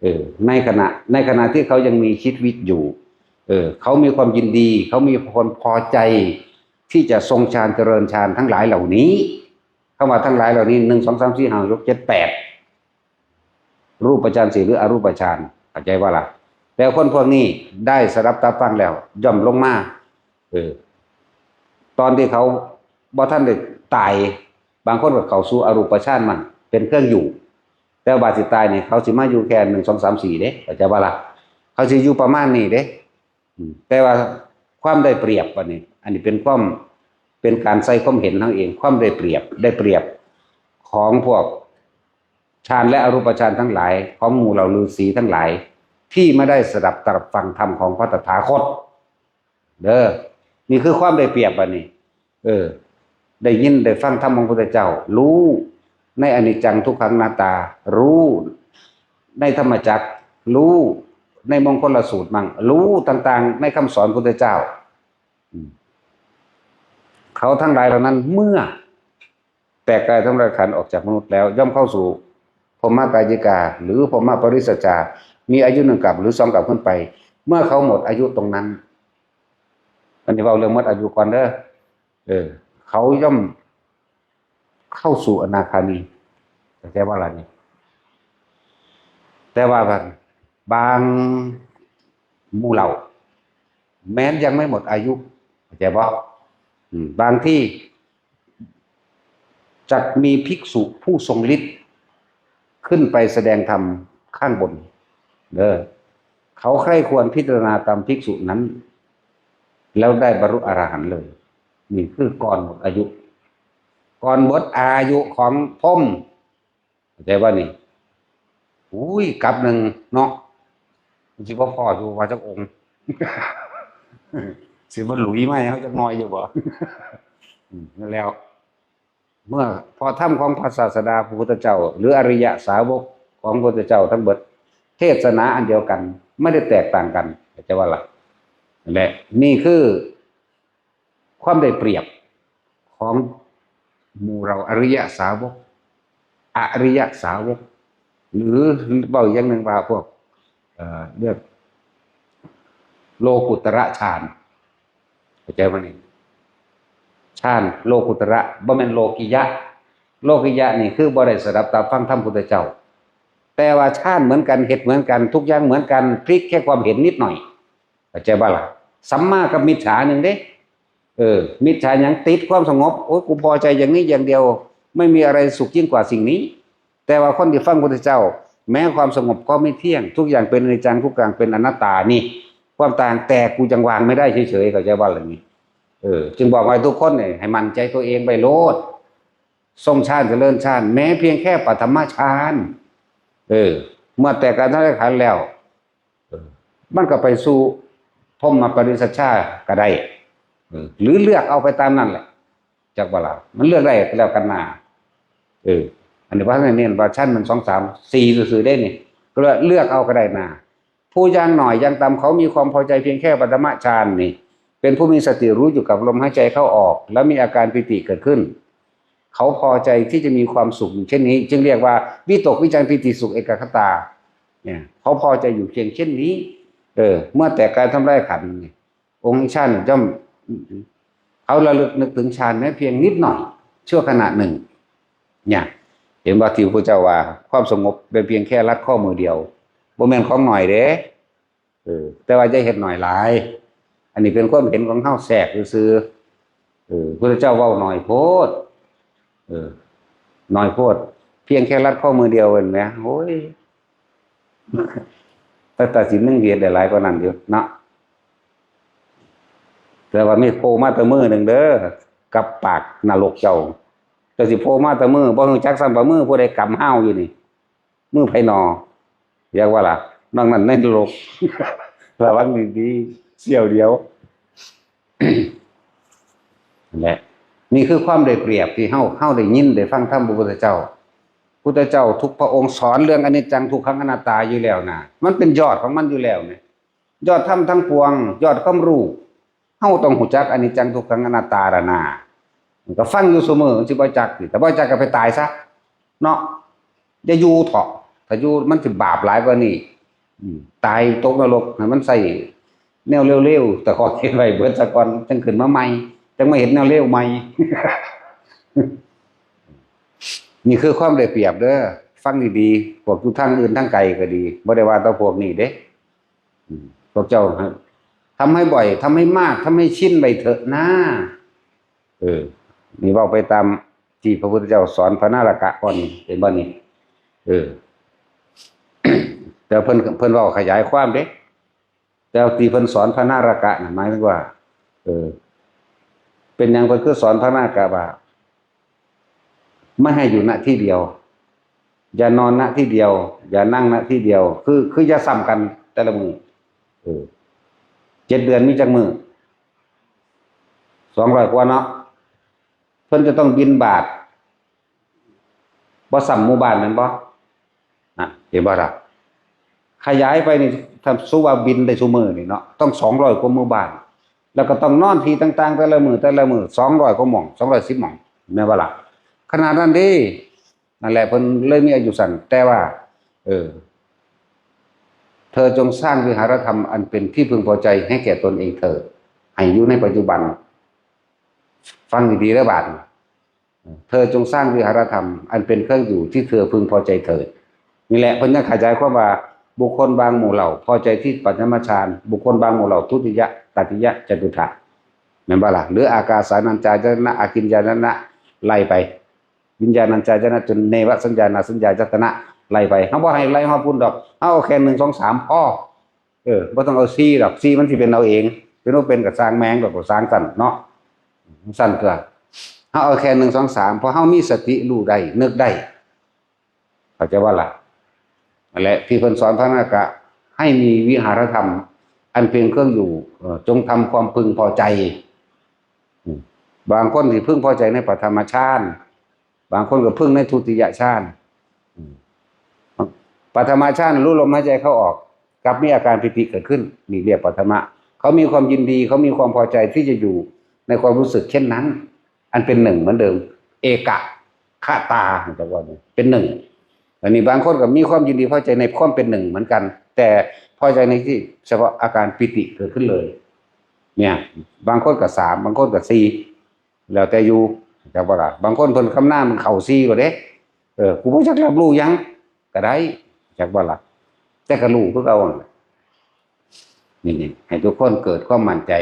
เออ ในขณะ ในขณะที่เขายังมีชีวิตอยู่ เออ เขามีความยินดี เขามีความพอใจ ที่จะทรงฌานเจริญฌานทั้งหลายเหล่านี้ คำว่าทั้งหลายเหล่านี้ หนึ่ง สอง สาม สี่ ห้า หก เจ็ด แปด รูปฌานสี่หรืออรูปฌาน เข้าใจบ่ล่ะ แต่คนพวกนี้ได้สดับตรับฟังแล้ว ย่อมลงมา เออ ตอนที่เขาบ่ทันได้ตาย บางคนก็เข้าสู่อรูปฌานมันเป็นเครื่องอยู่ แต่ว่าสิตายนี่ เขาสิมาอยู่แค่หนึ่ง สอง สาม สี่ เด้ เข้าใจบ่ล่ะ เขาสิอยู่ประมาณนี้เด้ อืม แต่ว่าความได้เปรียบอันนี้ อันนี้เป็นความ เป็นการใส่ความเห็นเฮาเอง ความได้เปรียบ ได้เปรียบของพวก ฌานและอรูปฌานทั้งหลายของหมู่เหล่าฤาษีทั้งหลาย ที่ไม่ได้สดับตรับฟังธรรมของพระตถาคต เด้อ นี่คือความได้เปรียบอันนี้ เออ ได้ยินได้ฟังธรรมของพระพุทธเจ้า รู้ในอนิจจังทุกขังอนัตตา รู้ในธรรมจักร รู้ในมงคลสูตรมั่ง รู้ต่างๆ ในคำสอนพระพุทธเจ้า อืม เขาทั้งหลายเหล่านั้นเมื่อแตกกายทำลายขันธ์ออกจากมนุษย์แล้ว ย่อมเข้าสู่พรหมกายิกา หรือพรหมปริสัจจา มีอายุหนึ่งกับหรือสองกับขึ้นไป เมื่อเขาหมดอายุตรงนั้น อันนี้เว้าเรื่องหมดอายุก่อนเด้อ เออ เขาย่อมเข้าสู่อนาคามี เข้าใจว่าอะไรนี่ แต่ว่าบาง บางหมู่เหล่า แม้นยังไม่หมดอายุ เข้าใจบ่ อืม บางที่ จักมีภิกษุผู้ทรงฤทธิ์ขึ้นไปแสดงธรรมข้างบน เด้อ เขาใคร่ควรพิจารณาตามภิกษุนั้น แล้วได้บรรลุอรหันต์เลย นี่คือก่อนหมดอายุ ก่อนหมดอายุของพรหม เข้าใจบ่นี่ อุ้ย กับหนึ่งเนาะ มันสิบ่พ้ออยู่ว่าจักองค์ สิบ่หลุยมาให้เฮาจักหน่อยอยู่บ่ อืม นั่นแล้ว เมื่อพอธรรมของพระศาสดาพระพุทธเจ้า หรืออริยสาวกของพระพุทธเจ้าทั้งเบิด เทศนาอันเดียวกัน ไม่ได้แตกต่างกัน เข้าใจว่าล่ะ นั่นแหละ นี่คือความได้เปรียบของหมู่เราอริยสาวก อริยสาวก หรือเว้าอย่างหนึ่งว่าพวก เอ่อ เรียกโลกุตระฌาน เข้าใจบ่นี่ ฌานโลกุตระ บ่แม่นโลกิยะ โลกิยะนี่คือบ่ได้สดับตาฟังธรรมพุทธเจ้า แต่ว่าฌานเหมือนกัน เฮ็ดเหมือนกัน ทุกอย่างเหมือนกัน พลิกแค่ความเห็นนิดหน่อย เข้าใจบ่ล่ะ สัมมากับมิจฉาหนึ่งเด้ เออ มิจฉาหยัง ติดความสงบ โอ้ย กูพอใจอย่างนี้อย่างเดียว ไม่มีอะไรสุขยิ่งกว่าสิ่งนี้ แต่ว่าคนที่ฟังพุทธเจ้า แม้ความสงบก็ไม่เที่ยง ทุกอย่างเป็นอนิจจัง ทุกอย่างเป็นอนัตตานี่ ความต่าง แต่กูยังวางไม่ได้เฉยๆ เข้าใจบ่ล่ะนี่ เออ จึงบอกว่าทุกคนเนี่ยให้มั่นใจตัวเองไปโลด ทรงฌานเจริญฌาน แม้เพียงแค่ปฐมฌาน เออ เมื่อแตกกายทำลายขันธ์แล้ว เออ มันก็ไปสู่พรหมปริสัชชาก็ได้ เออ หรือเลือกเอาไปตามนั่นแหละ จักบ่ล่ะ มันเลือกได้ก็แล้วกันนา เออ อันนี้ว่าให้เน้นว่าชั้นหนึ่ง สอง สาม สี่ ซื่อๆ ได้นี่ ก็เลยเลือกเอาก็ได้นา ผู้อย่างหน่อยอย่างต่ำเขามีความพอใจเพียงแค่ปฐมฌานนี่ เป็นผู้มีสติรู้อยู่กับลมหายใจเข้าออก แล้วมีอาการปีติเกิดขึ้น เขาพอใจที่จะมีความสุขอยู่เช่นนี้ จึงเรียกว่าวิตกวิจารปีติสุขเอกคตา เนี่ย เขาพอใจอยู่เพียงเช่นนี้ เออ เมื่อแตกกายทำลายขันธ์นี่ องค์ฌานย่อม เขาระลึกนึกถึงฌานแม้เพียงนิดหน่อย ชั่วขณะหนึ่ง เนี่ย เห็นว่าที่พระเจ้าว่า ความสงบเป็นเพียงแค่รัดข้อมือเดียว บ่แม่นของหน่อยเด้ เออ แต่ว่าอย่าเฮ็ดหน่อยหลาย อันนี้เป็นความเห็นของเฮาแทรกซื่อๆ เออ พระเจ้าเว้าหน่อยโพด เออ หน่อยโพด เพียงแค่รัดข้อมือเดียวเห็นไหม โอ้ย แต่ตัดสินหนึ่งเฮ็ดได้หลายกว่านั้นอยู่เนาะ แต่ว่ามีโพมาแต่มือหนึ่งเด้อ กับปากนรกเจ้า แต่สิโพมาแต่มือ บ่รู้จักซ้ำว่ามือผู้ใดกำห้าวอยู่นี่ มือไผหนอ เรียกว่าล่ะ นอกนั้นในนรก ระวังดีๆ เสี้ยวเดียว นั่นแหละ นี่คือความได้เปรียบที่เฮา เฮาได้ยินได้ฟังธรรมพระพุทธเจ้า พุทธเจ้าทุกพระองค์สอนเรื่องอนิจจังทุกขังอนัตตาอยู่แล้วนะ มันเป็นยอดของมันอยู่แล้วเนี่ย ยอดธรรมทั้งปวง ยอดความรู้ เฮาต้องรู้จักอนิจจังทุกขังอนัตตาละนา มันก็ฟังอยู่ซุมื้อ มันสิบ่จักติ แต่บ่จักก็ไปตายซะ เนาะ อย่าอยู่เถาะ ถ้าอยู่มันสิบาปหลายกว่านี้ อืม ตายตกนรก ให้มันใช้แนวเร็วๆ แต่ขอเฮ็ดไว้เบิดซะก่อน จั่งขึ้นมาใหม่ จั่งมาเฮ็ดแนวเร็วใหม่ นี่คือความได้เปรียบเด้อ ฟังดีๆ พวกอยู่ทางอื่นทางไกลก็ดี บ่ได้ว่าแต่พวกนี้เด้ อืม พวกเจ้าทำให้บ่อย ทำให้มาก ทำให้ชินไปเถอะนะ เออ นี่เว้าไปตามที่พระพุทธเจ้าสอนพระนารกะก่อน เห็นบ่นี่ เออ แต่เพิ่น เพิ่นเว้าขยายความเด้ แต่ที่เพิ่นสอนพระนารกะน่ะ หมายถึงว่า เออ เป็นหยังเพิ่นคือสอนพระนารกะว่า ไม่ให้อยู่ณที่เดียว อย่านอน ณ ที่เดียว อย่านั่ง ณ ที่เดียว คือ คืออย่าซ้ำกันแต่ละมื้อ เออ เจ็ดเดือนมีจักมื้อ สองร้อยกว่าเนาะ เพิ่นจะต้องบิณฑบาตบ่ซ้ำหมู่บ้านแม่นบ่ นะ เห็นบ่ล่ะ ขยายไปนี่ ถ้าสมมุติว่าบินได้ซุมื้อนี่เนาะ ต้องสองร้อยกว่าหมู่บ้าน แล้วก็ต้องนอนที่ต่างๆ แต่ละมื้อ แต่ละมื้อ สองร้อยกว่าหม่อง สองร้อยสิบหม่อง แม่นบ่ล่ะ ขนาดนั้นเด้ นั่นแหละ เพิ่นเลยมีอายุสั้น แต่ว่า เออ เธอจงสร้างวิหารธรรมอันเป็นที่พึงพอใจให้แก่ตนเองเถิด ให้อยู่ในปัจจุบัน ฟังดีๆ เด้อบาดนี้ เธอจงสร้างวิหารธรรมอันเป็นเครื่องอยู่ที่เธอพึงพอใจเถิด นี่แหละ เพิ่นยังขยายความว่า บุคคลบางหมู่เหล่าพอใจที่ปัจฉมฌาน บุคคลบางหมู่เหล่าทุติยะ ตติยะ จตุตถะ แม่นบ่ล่ะ หรืออากาสานัญจายตนะ อากิญญาณนะ ไล่ไป วิญญาณัญจายตนะ จนเนวสัญญานาสัญญายตนะ ไล่ไป เฮาบ่ให้ไล่ฮอดพุ้นดอก เฮาเอาแค่หนึ่ง สอง สาม พอ เออ บ่ต้องเอาสี่ดอก สี่มันสิเป็นเอาเอง เป็นบ่เป็นก็ซ่างแม่งดอก ก็ซ่างซั่นเนาะ ซั่นตัว เฮาเอาแค่หนึ่ง สอง สาม เพราะเฮามีสติรู้ได้ นึกได้ เข้าใจบ่ล่ะ นั่นแหละ ที่เพิ่นสอนพระนาคกะ ให้มีวิหารธรรม อันเป็นเครื่องอยู่ เอ่อ จงทำความพึงพอใจ อืม บางคนสิพึงพอใจในปฐมฌาน บางคนก็พึงในทุติยฌาน อืม ปฐมฌานรู้ลมหายใจเข้าออก กลับมีอาการปีติเกิดขึ้น นี่เรียกปฐมะ เขามีความยินดี เขามีความพอใจที่จะอยู่ในความรู้สึกเช่นนั้น อันเป็นหนึ่งเหมือนเดิม เอกคตา แต่ว่าเป็นหนึ่ง อันนี้บางคนก็มีความยินดีพอใจในความเป็นหนึ่งเหมือนกัน แต่พอใจในที่เฉพาะอาการปีติเกิดขึ้นเลย เนี่ย บางคนก็สาม บางคนก็สี่ แล้วแต่อยู่ จักบ่ล่ะ บางคนเพิ่นคำนามมันเข้าสี่แล้วเด้ เออ กูบ่จักรับรู้หยัง ก็ได้ จักบ่ล่ะ แต่ก็รู้คือเก่านั่นแหละ นี่ๆ ให้ทุกคนเกิดความมั่นใจ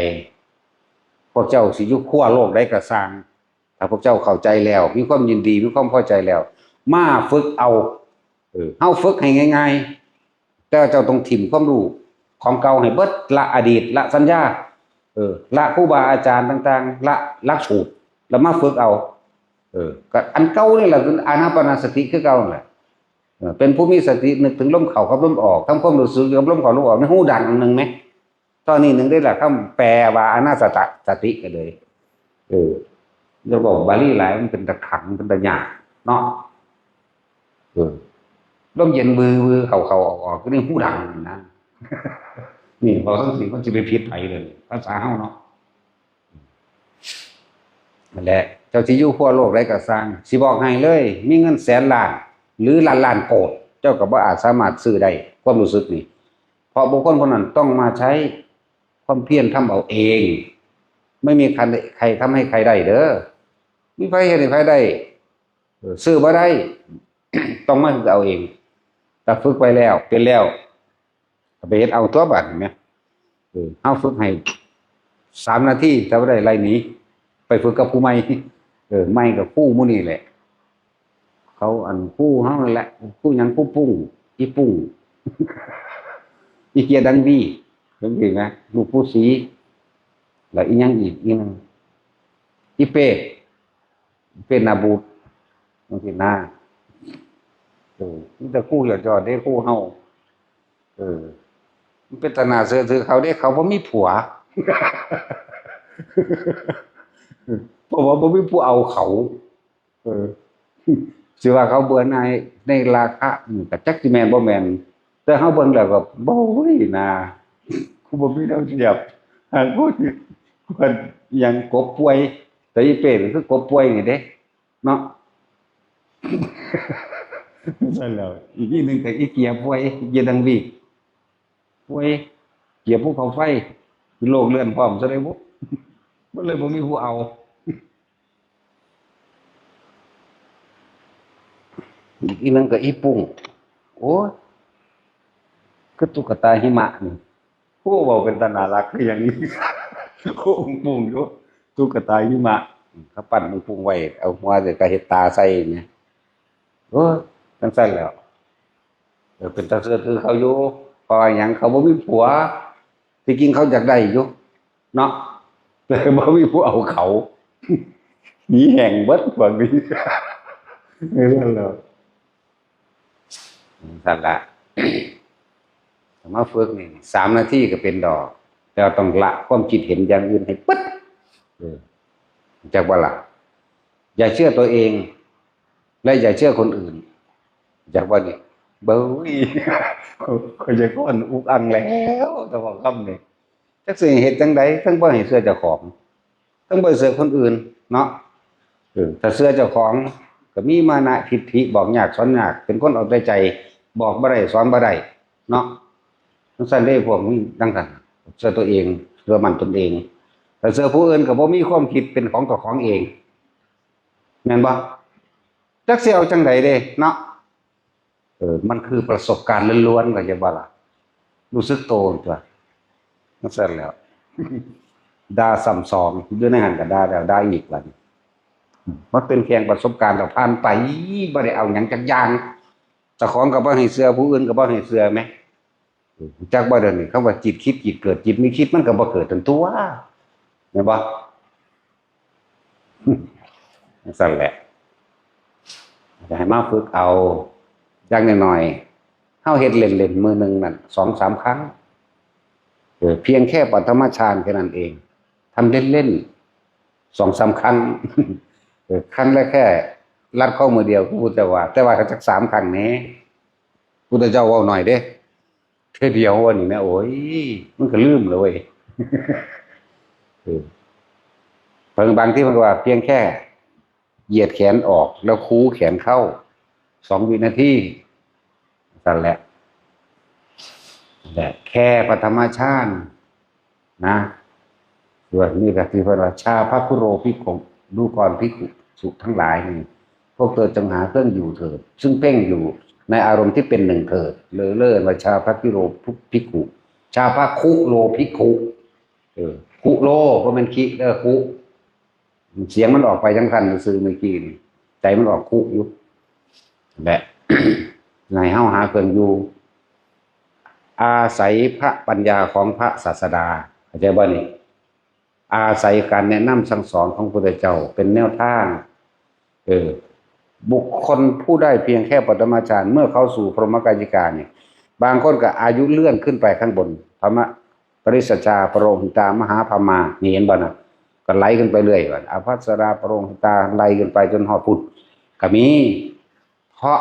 พวกเจ้าสิอยู่ขั้วโลกใดก็ซ่าง ถ้าพวกเจ้าเข้าใจแล้ว มีความยินดี มีความพอใจแล้ว มาฝึกเอา เออ เฮาฝึกให้ง่ายๆ แต่ว่าเจ้าต้องถิ่มความรู้ของเก่าให้เบิด ละอดีต ละสัญญา เออ ละครูบาอาจารย์ต่างๆ ละหลักสูตร แล้วมาฝึกเอา เออ ก็อันเก่านี่แหละ คืออานาปานสติคือเก่านั่นแหละ เออ เป็นผู้มีสตินึกถึงลมเข้ากับลมออก ทำความรู้สึกกับลมเข้าลมออก ในฮูดังอันหนึ่งไหม ตอนนี้หนึ่งได้ละคำแปลว่าอานาสตะสติก็เลย เออ แล้วบอกบาลีหลายมันเป็นตะขัง เป็นตะหยาบเนาะ เออ ลมเย็นวือวือเข้าเข้าออกออก ก็นี่ฮูดังนะ นี่ เว้าจั่งซี้มันสิไปผิดไผเลย ภาษาเฮาเนาะ นั่นแหละ เจ้าสิอยู่ขั้วโลกใดก็ซ่าง สิบอกให้เลย มีเงินแสนล้าน หรือล้านล้านโกด เจ้าก็บ่อาจสามารถซื้อได้ ความรู้สึกนี่ เพราะบุคคลคนนั้นต้องมาใช้ความเพียรทำเอาเอง ไม่มีใคร ใครทำให้ใครได้เด้อ มีไผเฮ็ดให้ไผได้ เออ ซื้อบ่ได้ ต้องมาฝึกเอาเอง ถ้าฝึกไปแล้ว เป็นแล้ว ก็ไปเฮ็ดเอาตัวบัดนี้แหม เออ เฮาฝึกให้สามนาที ถ้าบ่ได้ไล่หนี ไปฝึกกับผู้ใหม่ เออ ใหม่ก็ครูหมู่นี่แหละ เขาอันครูเฮานั่นแหละ ครูหยัง ครูปุ้ง อีปุ้ง อีเกียดังบี จั่งซี้นะ ลูกปู่ศรี แล้วอีหยังอีก อีหยัง อีเป้ เป็นหน้าบูด จั่งซี้นะ เออ มีแต่ครูยอดๆ เด้ ครูเฮา เออ มันเป็นตาหน้าเชื่อถือเขาเด้ เขาบ่มีผัว เพราะว่าบ่มีผู้เอาเขา เออ สิว่าเขาเบื่อหน่ายในราคะ อืม ก็จักสิแม่นบ่แม่น แต่เฮาเบิ่งแล้วก็ โอ้ย นะ กูบ่มีแนวเทียบ หากผู้ที่ควรยังกบป่วย แต่อีเป้ก็คือกบป่วยนี่เด้ เนาะ ซั่นแล้ว อีกนิดนึงก็อีเกียป่วย อีเกียดังวี ป่วย เกียภูเขาไฟ เป็นโรคเรื้อนพร้อมซะเลยบุ มันเลยบ่มีผู้เอา อีกนิดนึงก็อีปุ้ง โอ้ย คือตุ๊กตาหิมะนี่ โอ้ เว้าเป็นตาน่ารักคือหยังนี่ โอ้ องค์ปุ้งอยู่ ตุ๊กตาหิมะ เขาปั้นองค์ปุ้งไว้ เอาหัวใส่กะเฮ็ดตาใส่เนี่ย โอ้ย จั่งซั่นแหล้ว เออ เป็นตาเชื่อถือเขาอยู่ เพราะว่าหยัง เขาบ่มีผัว ที่จริงเขาอยากได้อยู่ เนาะ แต่บ่มีผู้เอาเขา หนีแห้งเบิดพวกนี้ เออ นั่นแหละ นั่นละ มาฝึกนี่สามนาทีก็เป็นดอก แต่ว่าต้องละความคิดเห็นอย่างอื่นให้ปึ๊ด เออ จักว่าละ อย่าเชื่อตัวเอง และอย่าเชื่อคนอื่น จักว่านี่ เบ้ย เขาจะก้อนอุกอังแล้ว แต่ว่าคำนี่ จักสิเหตุจังใด ทั้งบ่ให้เชื่อเจ้าของ ทั้งบ่ให้เชื่อคนอื่น เนาะ เออ ถ้าเชื่อเจ้าของ ก็มีมานะทิฏฐิ บอกยากสอนยาก เป็นคนเอาแต่ใจ บอกบ่ได้ สอนบ่ได้ เนาะ จังซั่นเด้ พวกนี้จังซั่น เชื่อตัวเอง เชื่อมั่นตนเอง ถ้าเชื่อผู้อื่นก็บ่มีความคิดเป็นของเจ้าของเอง แม่นบ่ จักสิเอาจังใดเด้ เนาะ เออ มันคือประสบการณ์ล้วนๆ เข้าใจบ่ล่ะ รู้สึกโตตัว จังซั่นแล้ว ด่าซ้ำสอง อยู่ในหั้นก็ด่าแล้วด่าอีกบัดนี้ มันเป็นแค่ประสบการณ์ที่ผ่านไป บ่ได้เอาหยังจักอย่าง เจ้าของก็บ่ให้เชื่อ ผู้อื่นก็บ่ให้เชื่อแหม เออ จักบ่เดี๋ยวนี้ คำว่าจิตคิดจิตเกิด จิตไม่คิดมันก็บ่เกิดทั้งตัว แม่นบ่ จังซั่นแหละ จะให้มาฝึกเอา อย่างน้อยๆ เฮาเฮ็ดเล่นๆ มื้อหนึ่งนั่น สองสามครั้ง เออ เพียงแค่ปฐมฌานแค่นั้นเอง ทำเล่นๆ สองสามครั้ง เออ ครั้งละแค่ลัดข้อมือเดียว พุทธเจ้าว่า แต่ว่าจักสามครั้งแหน่ พุทธเจ้าเว้าหน่อยเด้ เทื่อเดียววันนี้นะ โอ้ย มันก็ลืมเลยเว้ย เออ บาง บางที่มันก็ว่าเพียงแค่เหยียดแขนออกแล้วคูแขนเข้า สองวินาที นั่นแหละ นั่นแหละ แค่ปฐมฌานนะ ส่วนนี้ก็ที่เพิ่นว่า ชาพคุโรภิกขุ ดูก่อนภิกษุทั้งหลายนี่ พวกเธอจงหาเครื่องอยู่เถิด ซึ่งเพ่งอยู่ในอารมณ์ที่เป็นหนึ่งเถิด เลยเลิศว่าชาพคุโรภิกขุ ชาพคุโรภิกขุ เออ คุโร บ่แม่นคิ เด้อ คุ เสียงมันออกไปจังซั่นซื่อๆ เมื่อกี้นี่ ใจมันออกคุอยู่ และ ให้เฮาหาเครื่องอยู่ อาศัยพระปัญญาของพระศาสดา เข้าใจบ่นี่ อาศัยการแนะนำสั่งสอนของพระพุทธเจ้าเป็นแนวทาง เออ บุคคลผู้ได้เพียงแค่ปฐมฌาน เมื่อเข้าสู่พรหมกายิกาเนี่ย บางคนก็อายุเลื่อนขึ้นไปข้างบน พรหมปริสชา ปโรหิตา มหาพรหมา นี่เห็นบ่นะ ก็ไหลขึ้นไปเรื่อยบัด อภัสรา ปโรหิตา ไหลขึ้นไปจนฮอดพุทธ ก็มี เพราะ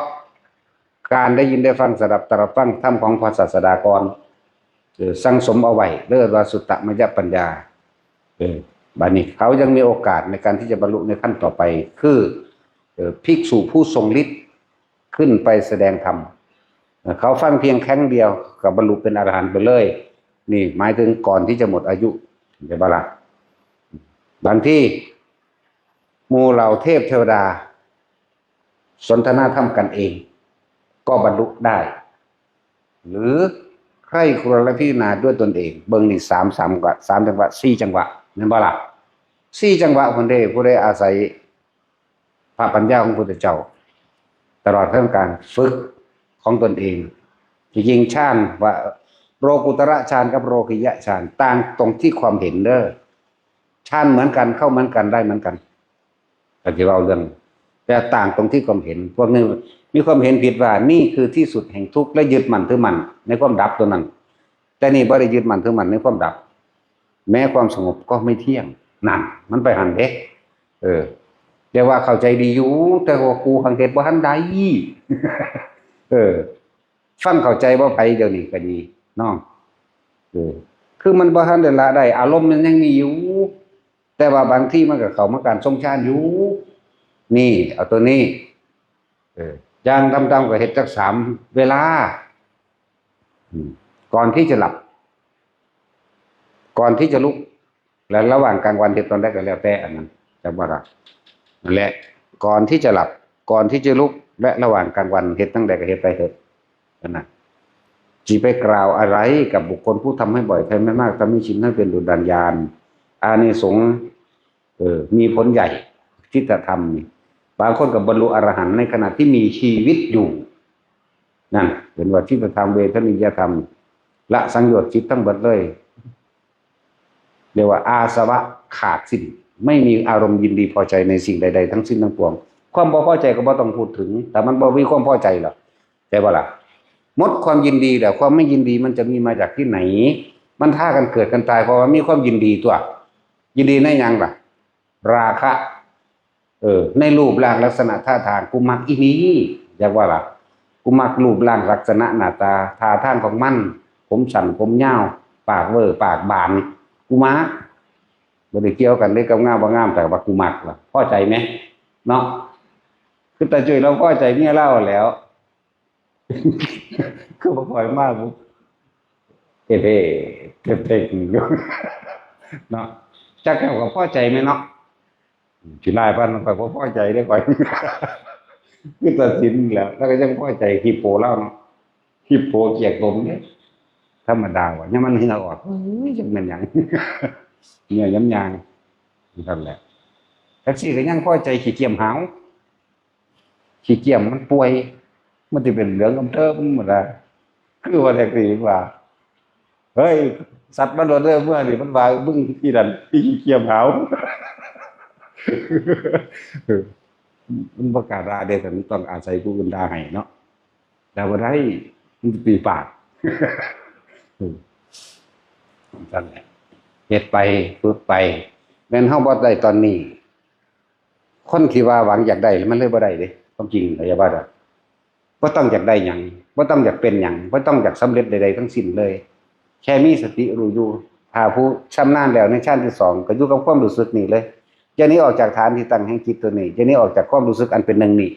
การได้ยินได้ฟังสดับตรับฟังธรรมของพระศาสดาก่อน เออ สั่งสมเอาไว้ เรียกว่าสุตตมยปัญญา เออ บัดนี้เขายังมีโอกาสในการที่จะบรรลุในขั้นต่อไป คือ เออ ภิกษุผู้ทรงฤทธิ์ขึ้นไปแสดงธรรม เออ เขาฟังเพียงครั้งเดียวก็บรรลุเป็นอรหันต์ไปเลย นี่หมายถึงก่อนที่จะหมดอายุ เห็นบ่ล่ะ บางทีหมู่เหล่าเทพเทวดา สนทนาธรรมกันเอง ก็บรรลุได้ หรือใคร่ครวญและพิจารณาด้วยตนเอง เบิ่งนี่สาม สามจังหวะ สามจังหวะ สี่จังหวะ แม่นบ่ล่ะ สี่จังหวะ คนใดผู้ใดอาศัยพระปัญญาของพระพุทธเจ้า ตลอดเรื่องการฝึกของตนเอง จริงๆฌานว่าโลกุตระฌานกับโลกิยะฌาน ต่างตรงที่ความเห็นเด้อ ฌานเหมือนกัน เข้าเหมือนกัน ได้เหมือนกัน ก็จะเล่าเรื่อง แต่ต่างตรงที่ความเห็น พวกนี้มีความเห็นผิดว่านี่คือที่สุดแห่งทุกข์ และยึดมั่นถือมั่นในความดับตัวนั้น แต่นี่บ่ได้ยึดมั่นถือมั่นในความดับ แม้ความสงบก็ไม่เที่ยง นั่น มันไปหั้นเด้ เออ แต่ว่าเข้าใจดีอยู่ แต่ว่ากูหังเฮ็ดบ่ทันได้ เออ ฟังเข้าใจบ่ไผเดี๋ยวนี้ก็ดี เนาะ เออ คือมันบ่ทันได้ละได้ อารมณ์มันยังมีอยู่ แต่ว่าบางทีมันก็เข้ามาการทรงฌานอยู่ นี่ เอาตัวนี้ เออ อย่างต่ำๆก็เฮ็ดจักสามเวลา อืม ก่อนที่จะหลับ ก่อนที่จะลุก และระหว่างกลางวันเฮ็ดตอนใดก็แล้วแต่ อันนั้นจักว่าหลับ นั่นแหละ ก่อนที่จะหลับ ก่อนที่จะลุก และระหว่างกลางวันเฮ็ดจั่งใดก็เฮ็ดไปเถอะ นั่นน่ะ สิไปกล่าวอะไรกับบุคคลผู้ทำให้บ่อย ทำให้มาก ทำให้ชิน ให้เป็นดุจดั่งยาน อานิสงส์ เออ มีผลใหญ่ จิตธรรมนี่ บางคนก็บรรลุอรหันต์ในขณะที่มีชีวิตอยู่ นั่น เป็นว่าจิตธรรม เวทนิยธรรม ละสังโยชน์จิตทั้งหมดเลย เรียกว่าอาสวะขาดสิ้น ไม่มีอารมณ์ยินดีพอใจในสิ่งใดๆทั้งสิ้นทั้งปวง ความบ่พอใจก็บ่ต้องพูดถึง แต่มันบ่มีความพอใจหรอก ใช่บ่ล่ะ หมดความยินดีแล้ว ความไม่ยินดีมันจะมีมาจากที่ไหน มันพากันเกิดกันตาย เพราะว่ามีความยินดีตัว ยินดีในหยังล่ะ ราคะ เออ ในรูปร่างลักษณะท่าทาง กูมักอีนี่ อยากว่าล่ะ กูมักรูปร่างลักษณะหน้าตาท่าทางของมัน ผมสั้นผมยาว ปากเวอร์ปากบาน กูมัก บ่ได้เกี่ยวกันเลยกับงามบ่งาม แต่ว่ากูมักล่ะ พอใจไหม เนาะ คือตาจุ้ยเราพอใจเมียเราแล้ว คือบ่ค่อยมาบุเอเพเทเทอยู่ เนาะ จักแก้วก็พอใจไหมเนาะ สิหลายปานนั้นข้อยบ่พอใจเด้ข้อย คือตัดสินแล้ว แล้วก็ยังพอใจขี้โปเล่าเนาะ ขี้โปเกียกตมเนี่ย ธรรมดาว่ะ ยังมันเหงื่อออก เฮ้ย จักแม่นหยัง เหงื่อย้ำยาง นั่นแหละ แท็กซี่ก็ยังพอใจขี้เกียจหาว ขี้เกียจมันป่วย มันจะเป็นเหลืองอำเทอมันหมดละ คือว่าแท็กซี่ว่า เฮ้ย สัตว์มันโดนเรื่องเมื่อนี่มันว่ามึงที่นั่นที่ขี้เกียจหาว มันประกาศด่าเด้ แต่มันต้องอาศัยผู้อื่นด่าให้เนาะ ด่าบ่ได้ มันจะปีปาก นั่นแหละ เฮ็ดไป ฝึกไป แม่นเฮาบ่ได้ตอนนี้ คนที่ว่าหวังอยากได้ มันเลยบ่ได้เด้ ความจริง อย่าว่าดอก บ่ต้องอยากได้หยัง บ่ต้องอยากเป็นหยัง บ่ต้องอยากสำเร็จใดๆทั้งสิ้นเลย แค่มีสติรู้อยู่ ถ้าผู้ชำนาญแล้วในฌานที่สอง ก็อยู่กับความรู้สึกนี่เลย อย่าหนีออกจากฐานที่ตั้งแห่งจิตตัวนี้ อย่าหนีออกจากความรู้สึกอันเป็นหนึ่งนี่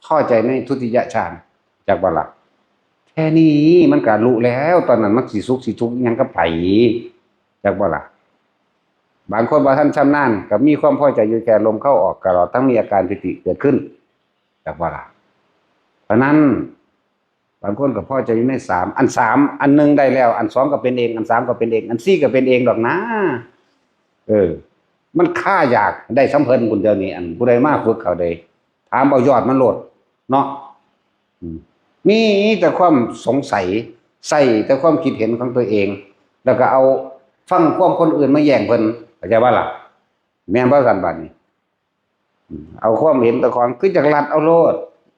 พอใจในทุติยฌาน จักบ่ล่ะ แค่นี้มันก็รู้แล้ว ตอนนั้นมันสิสุขสิทุกข์หยังกับไผ จักบ่ล่ะ บางคนบ่ทันชำนาญ ก็มีความพอใจอยู่แค่ลมเข้าออกตลอดทั้งมีอาการปีติเกิดขึ้น จักบ่ล่ะ เพราะนั้น บางคนก็พอใจอยู่ในสาม อันสาม อันหนึ่งได้แล้ว อันสองก็เป็นเอง อันสามก็เป็นเอง อันสี่ก็เป็นเองดอกนะ เออ มันคาอยากได้สำเพิ่นพุ้นเดี๋ยวนี้ อันผู้ใดมาฝึกเขาได้ ถามเอายอดมันโลด เนาะ อืม มีแต่ความสงสัย ใส่แต่ความคิดเห็นของตัวเอง แล้วก็เอาฟังความคนอื่นมาแย่งเพิ่น เข้าใจบ่ล่ะ แม่นบ่ซั่นบัดนี้ อืม เอาความเห็นเจ้าของ คือจักลัดเอาโลด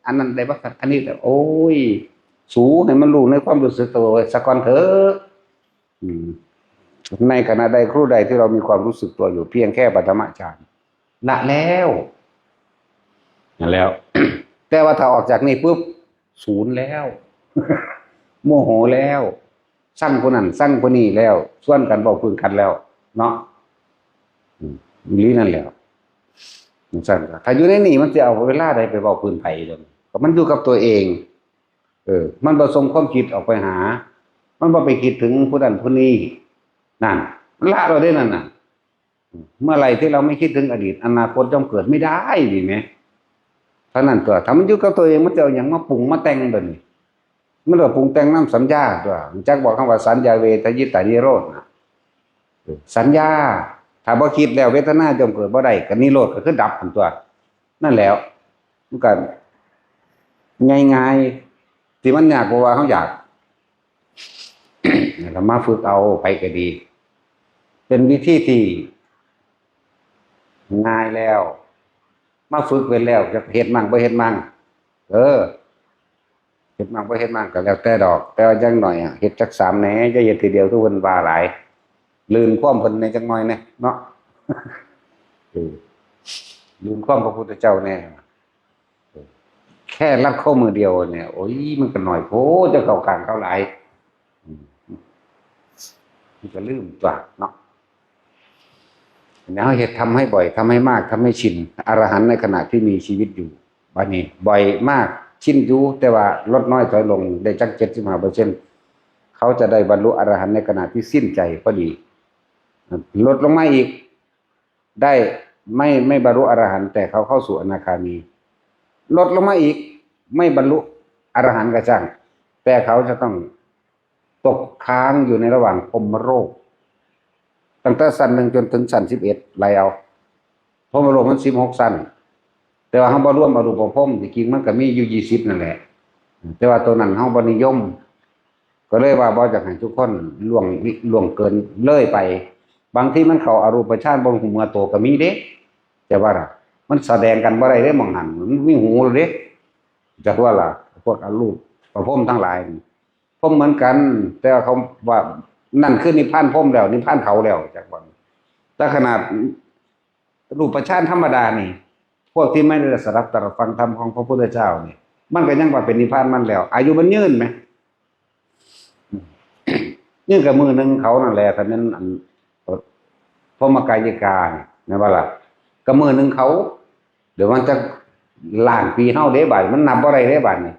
อันนั้นได้บ่ครับ อันนี้แต่ โอ้ย สูให้มันรู้ในความรู้สึกตัวซะก่อนเถอะ อืม ในขณะใดครู่ใดที่เรามีความรู้สึกตัวอยู่เพียงแค่ปฐมฌาน ละแล้ว นั่นแล้ว แต่ว่าถ้าออกจากนี่ปุ๊บ ศูนย์แล้ว โมโหแล้ว ซังผู้นั้น ซังผู้นี้แล้ว ชวนกันเว้าพื้นกันแล้ว เนาะ อืม อีหลีนั่นแหละ จั่งซั้น ถ้าอยู่ในนี่มันสิเอาเวลาใดไปเว้าพื้นไผเดี๋ยวนี้ ก็มันอยู่กับตัวเอง เออ มันบ่ส่งความคิดออกไปหา มันบ่ไปคิดถึงผู้นั้นผู้นี้ นั่น มันละแล้วเด้นั่นน่ะ เมื่อไหร่ที่เราไม่คิดถึงอดีต อนาคตย่อมเกิดไม่ได้ ดีไหม เท่านั้นตัว ถ้ามันอยู่กับตัวเอง มันจะเอาหยังมาปรุงมาแต่งแบบนี้ มันก็ปรุงแต่งนำสัญญาตัว จักบอกคำว่าสัญญาเวทยิตานิโรธนะ เออ สัญญา ถ้าบ่คิดแล้วเวทนาย่อมเกิดบ่ได้ ก็นิโรธก็คือดับหั่นตัว นั่นแหล้ว มันก็ง่ายๆ ที่มันยาก เพราะว่าเฮาอยาก แล้วมาฝึกเอา ไผก็ดี เป็นวิธีที่ง่ายแล้ว มาฝึกเป็นแล้ว จะเฮ็ดมั่งบ่เฮ็ดมั่ง เออ เฮ็ดมั่งบ่เฮ็ดมั่งก็แล้วแต่ดอก แต่ว่าอย่างน้อยอะ เฮ็ดจักสามแหน่ อย่าเฮ็ดทีเดียวคือเพิ่นว่าหลาย ลื่นความเพิ่นแหน่จักหน่อยแหน่ เนาะ เออ ลื่นความพระพุทธเจ้าแหน่ แค่รัดข้อมือเดียวเนี่ย โอ้ย มันก็หน่อยโพด จะเข้าข้างเขาหลาย อืม มันก็ลืมตัวเนาะ อันนี้เฮาเฮ็ด ทำให้บ่อย ทำให้มาก ทำให้ชิน อรหันต์ในขณะที่มีชีวิตอยู่ บัดนี้บ่อยมาก ชินอยู่ แต่ว่าลดน้อยถอยลง ได้จักเจ็ดสิบห้าเปอร์เซ็นต์ เขาจะได้บรรลุอรหันต์ในขณะที่สิ้นใจพอดี ลดลงมาอีก ได้ไม่ ไม่บรรลุอรหันต์ แต่เขาเข้าสู่อนาคามี ลดลงมาอีก ไม่บรรลุอรหันต์ก็ช่าง แต่เขาจะต้องตกค้างอยู่ในระหว่างพรหมโลก ตั้งแต่ชั้นหนึ่งจนถึงชั้นสิบเอ็ด ไล่เอา พรหมโลกมันสิบหกชั้น แต่ว่าเฮาบ่รวมอรูปพรหม ที่จริงมันก็มีอยู่ยี่สิบนั่นแหละ แต่ว่าตัวนั้นเฮาบ่นิยม ก็เลยว่าบ่อยากให้ทุกคนล่วง ล่วงเกินเลยไป บางทีมันเข้าอรูปฌานบ่ฮู้เมื่อโตก็มีเด้ แต่ว่าล่ะ มันแสดงกันบ่ได้เด้ หม่องหั้น มันมีหูเด้ จักว่าล่ะ พวกอรูป พระพรหมทั้งหลายนี่พรหมเหมือนกัน แต่ว่าเขาว่านั่นคือนิพพานพรหมแล้ว นิพพานเขาแล้ว จักว่า แต่ขนาดรูปฌานธรรมดานี่ พวกที่ไม่ได้สดับตรับฟังธรรมของพระพุทธเจ้านี่ มันก็ยังว่าเป็นนิพพานมันแล้ว อายุมันยืนไหม ยืนกับมือหนึ่งเขานั่นแหละ ถ้านั้นอันพรหมกายิกาเนี่ยนะว่าล่ะ กับมือหนึ่งเขา เดี๋ยวมันจะล้านปีเฮาเด้บาด มันนับบ่ได้เด้บาดนี่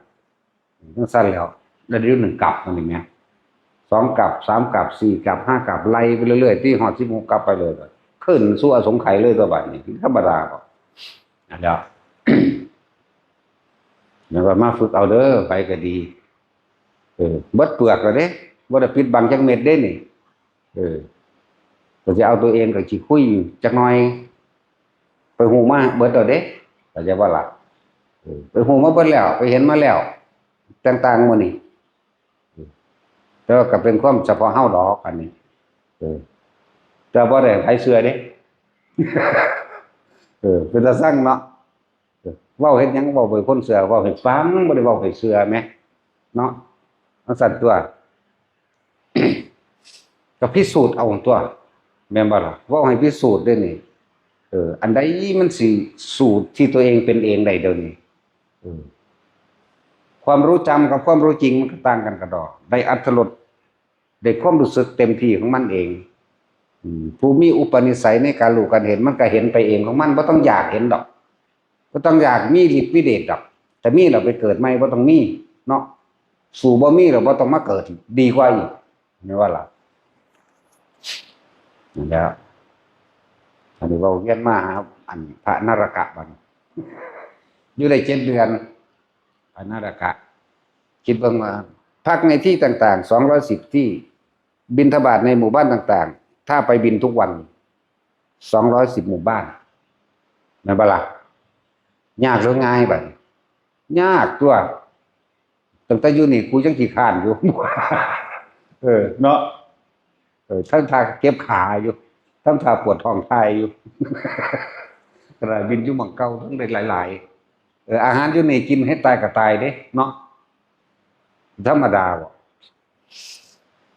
จังซั่นแล้ว แล้วเดี๋ยวหนึ่งกลับมันนี่แหม สองกลับ สามกลับ สี่กลับ ห้ากลับ ไล่ไปเรื่อยๆ ที่ฮอดสิบหกกลับไปเลย ขึ้นสู่อสงไขยเลยตัวบาดนี่ ธรรมดาบ่ อันเดียว แล้วก็มาฝึกเอาเด้อ ไปก็ดี เออ เบิดเปลือกแล้วเด้ บ่ได้ปิดบังจักเม็ดเด้นี่ เออ ก็จะเอาตัวเองก็ขี้คุยจักหน่อย ไปฮู้มาเบิดแล้วเด้ เข้าใจบ่ล่ะ เออ ไปฮู้มาเบิดแล้ว ไปเห็นมาแล้ว ต่างๆ หมดนี่ เออ แต่ว่าก็เป็นความเฉพาะเฮาดอกอันนี้ เออ แต่บ่ได้ให้ไผเชื่อเด้ เออ เป็นตาซังเนาะ เออ เว้าเฮ็ดหยัง เว้าให้คนเชื่อ เว้าให้ฟัง บ่ได้เว้าให้เชื่อแหม เนาะ จังซั่นตัว ก็พิสูจน์เอาตัว แม่นบ่ล่ะ เว้าให้พิสูจน์เด้นี่ เออ อันใดมันสิสูตรที่ตัวเองเป็นเองได้เดี๋ยวนี้ เออ ความรู้จำกับความรู้จริงมันก็ต่างกันกะดอก ได้อรรถรส ได้ความรู้สึกเต็มที่ของมันเอง อืม ผู้มีอุปนิสัยในการรู้การเห็น มันก็เห็นไปเองของมัน บ่ต้องอยากเห็นดอก บ่ต้องอยากมีฤทธิ์มีเดชดอก แต่มีแล้วไปเกิดใหม่ บ่ต้องมี เนาะ สู้บ่มีแล้วบ่ต้องมาเกิด ดีกว่าอีก แม่นว่าล่ะ นั่นแหละ อันนี้เว้าเวียนมาหา อันพระนรกะบัดนี้ อยู่ได้เจ็ดเดือน พระนรกะ คิดเบิ่งว่า พักในที่ต่างๆ สองร้อยสิบที่ บิณฑบาตในหมู่บ้านต่างๆ ถ้าไปบิณฑบาตทุกวัน สองร้อยสิบหมู่บ้าน แม่นบ่ล่ะ ยากหรือง่ายบัดนี้ ยากตัว ตั้งแต่อยู่นี่กูยังขี้คร้านอยู่ เออ เนาะ เออ ทำท่าเจ็บขาอยู่ ทำท่าปวดท้องถ่ายอยู่ ขนาดบิณฑบาตอยู่หม่องเก่ายังได้หลายๆ เออ อาหารอยู่นี่กินให้ตายก็ตายเด้ เนาะ ธรรมดาบ่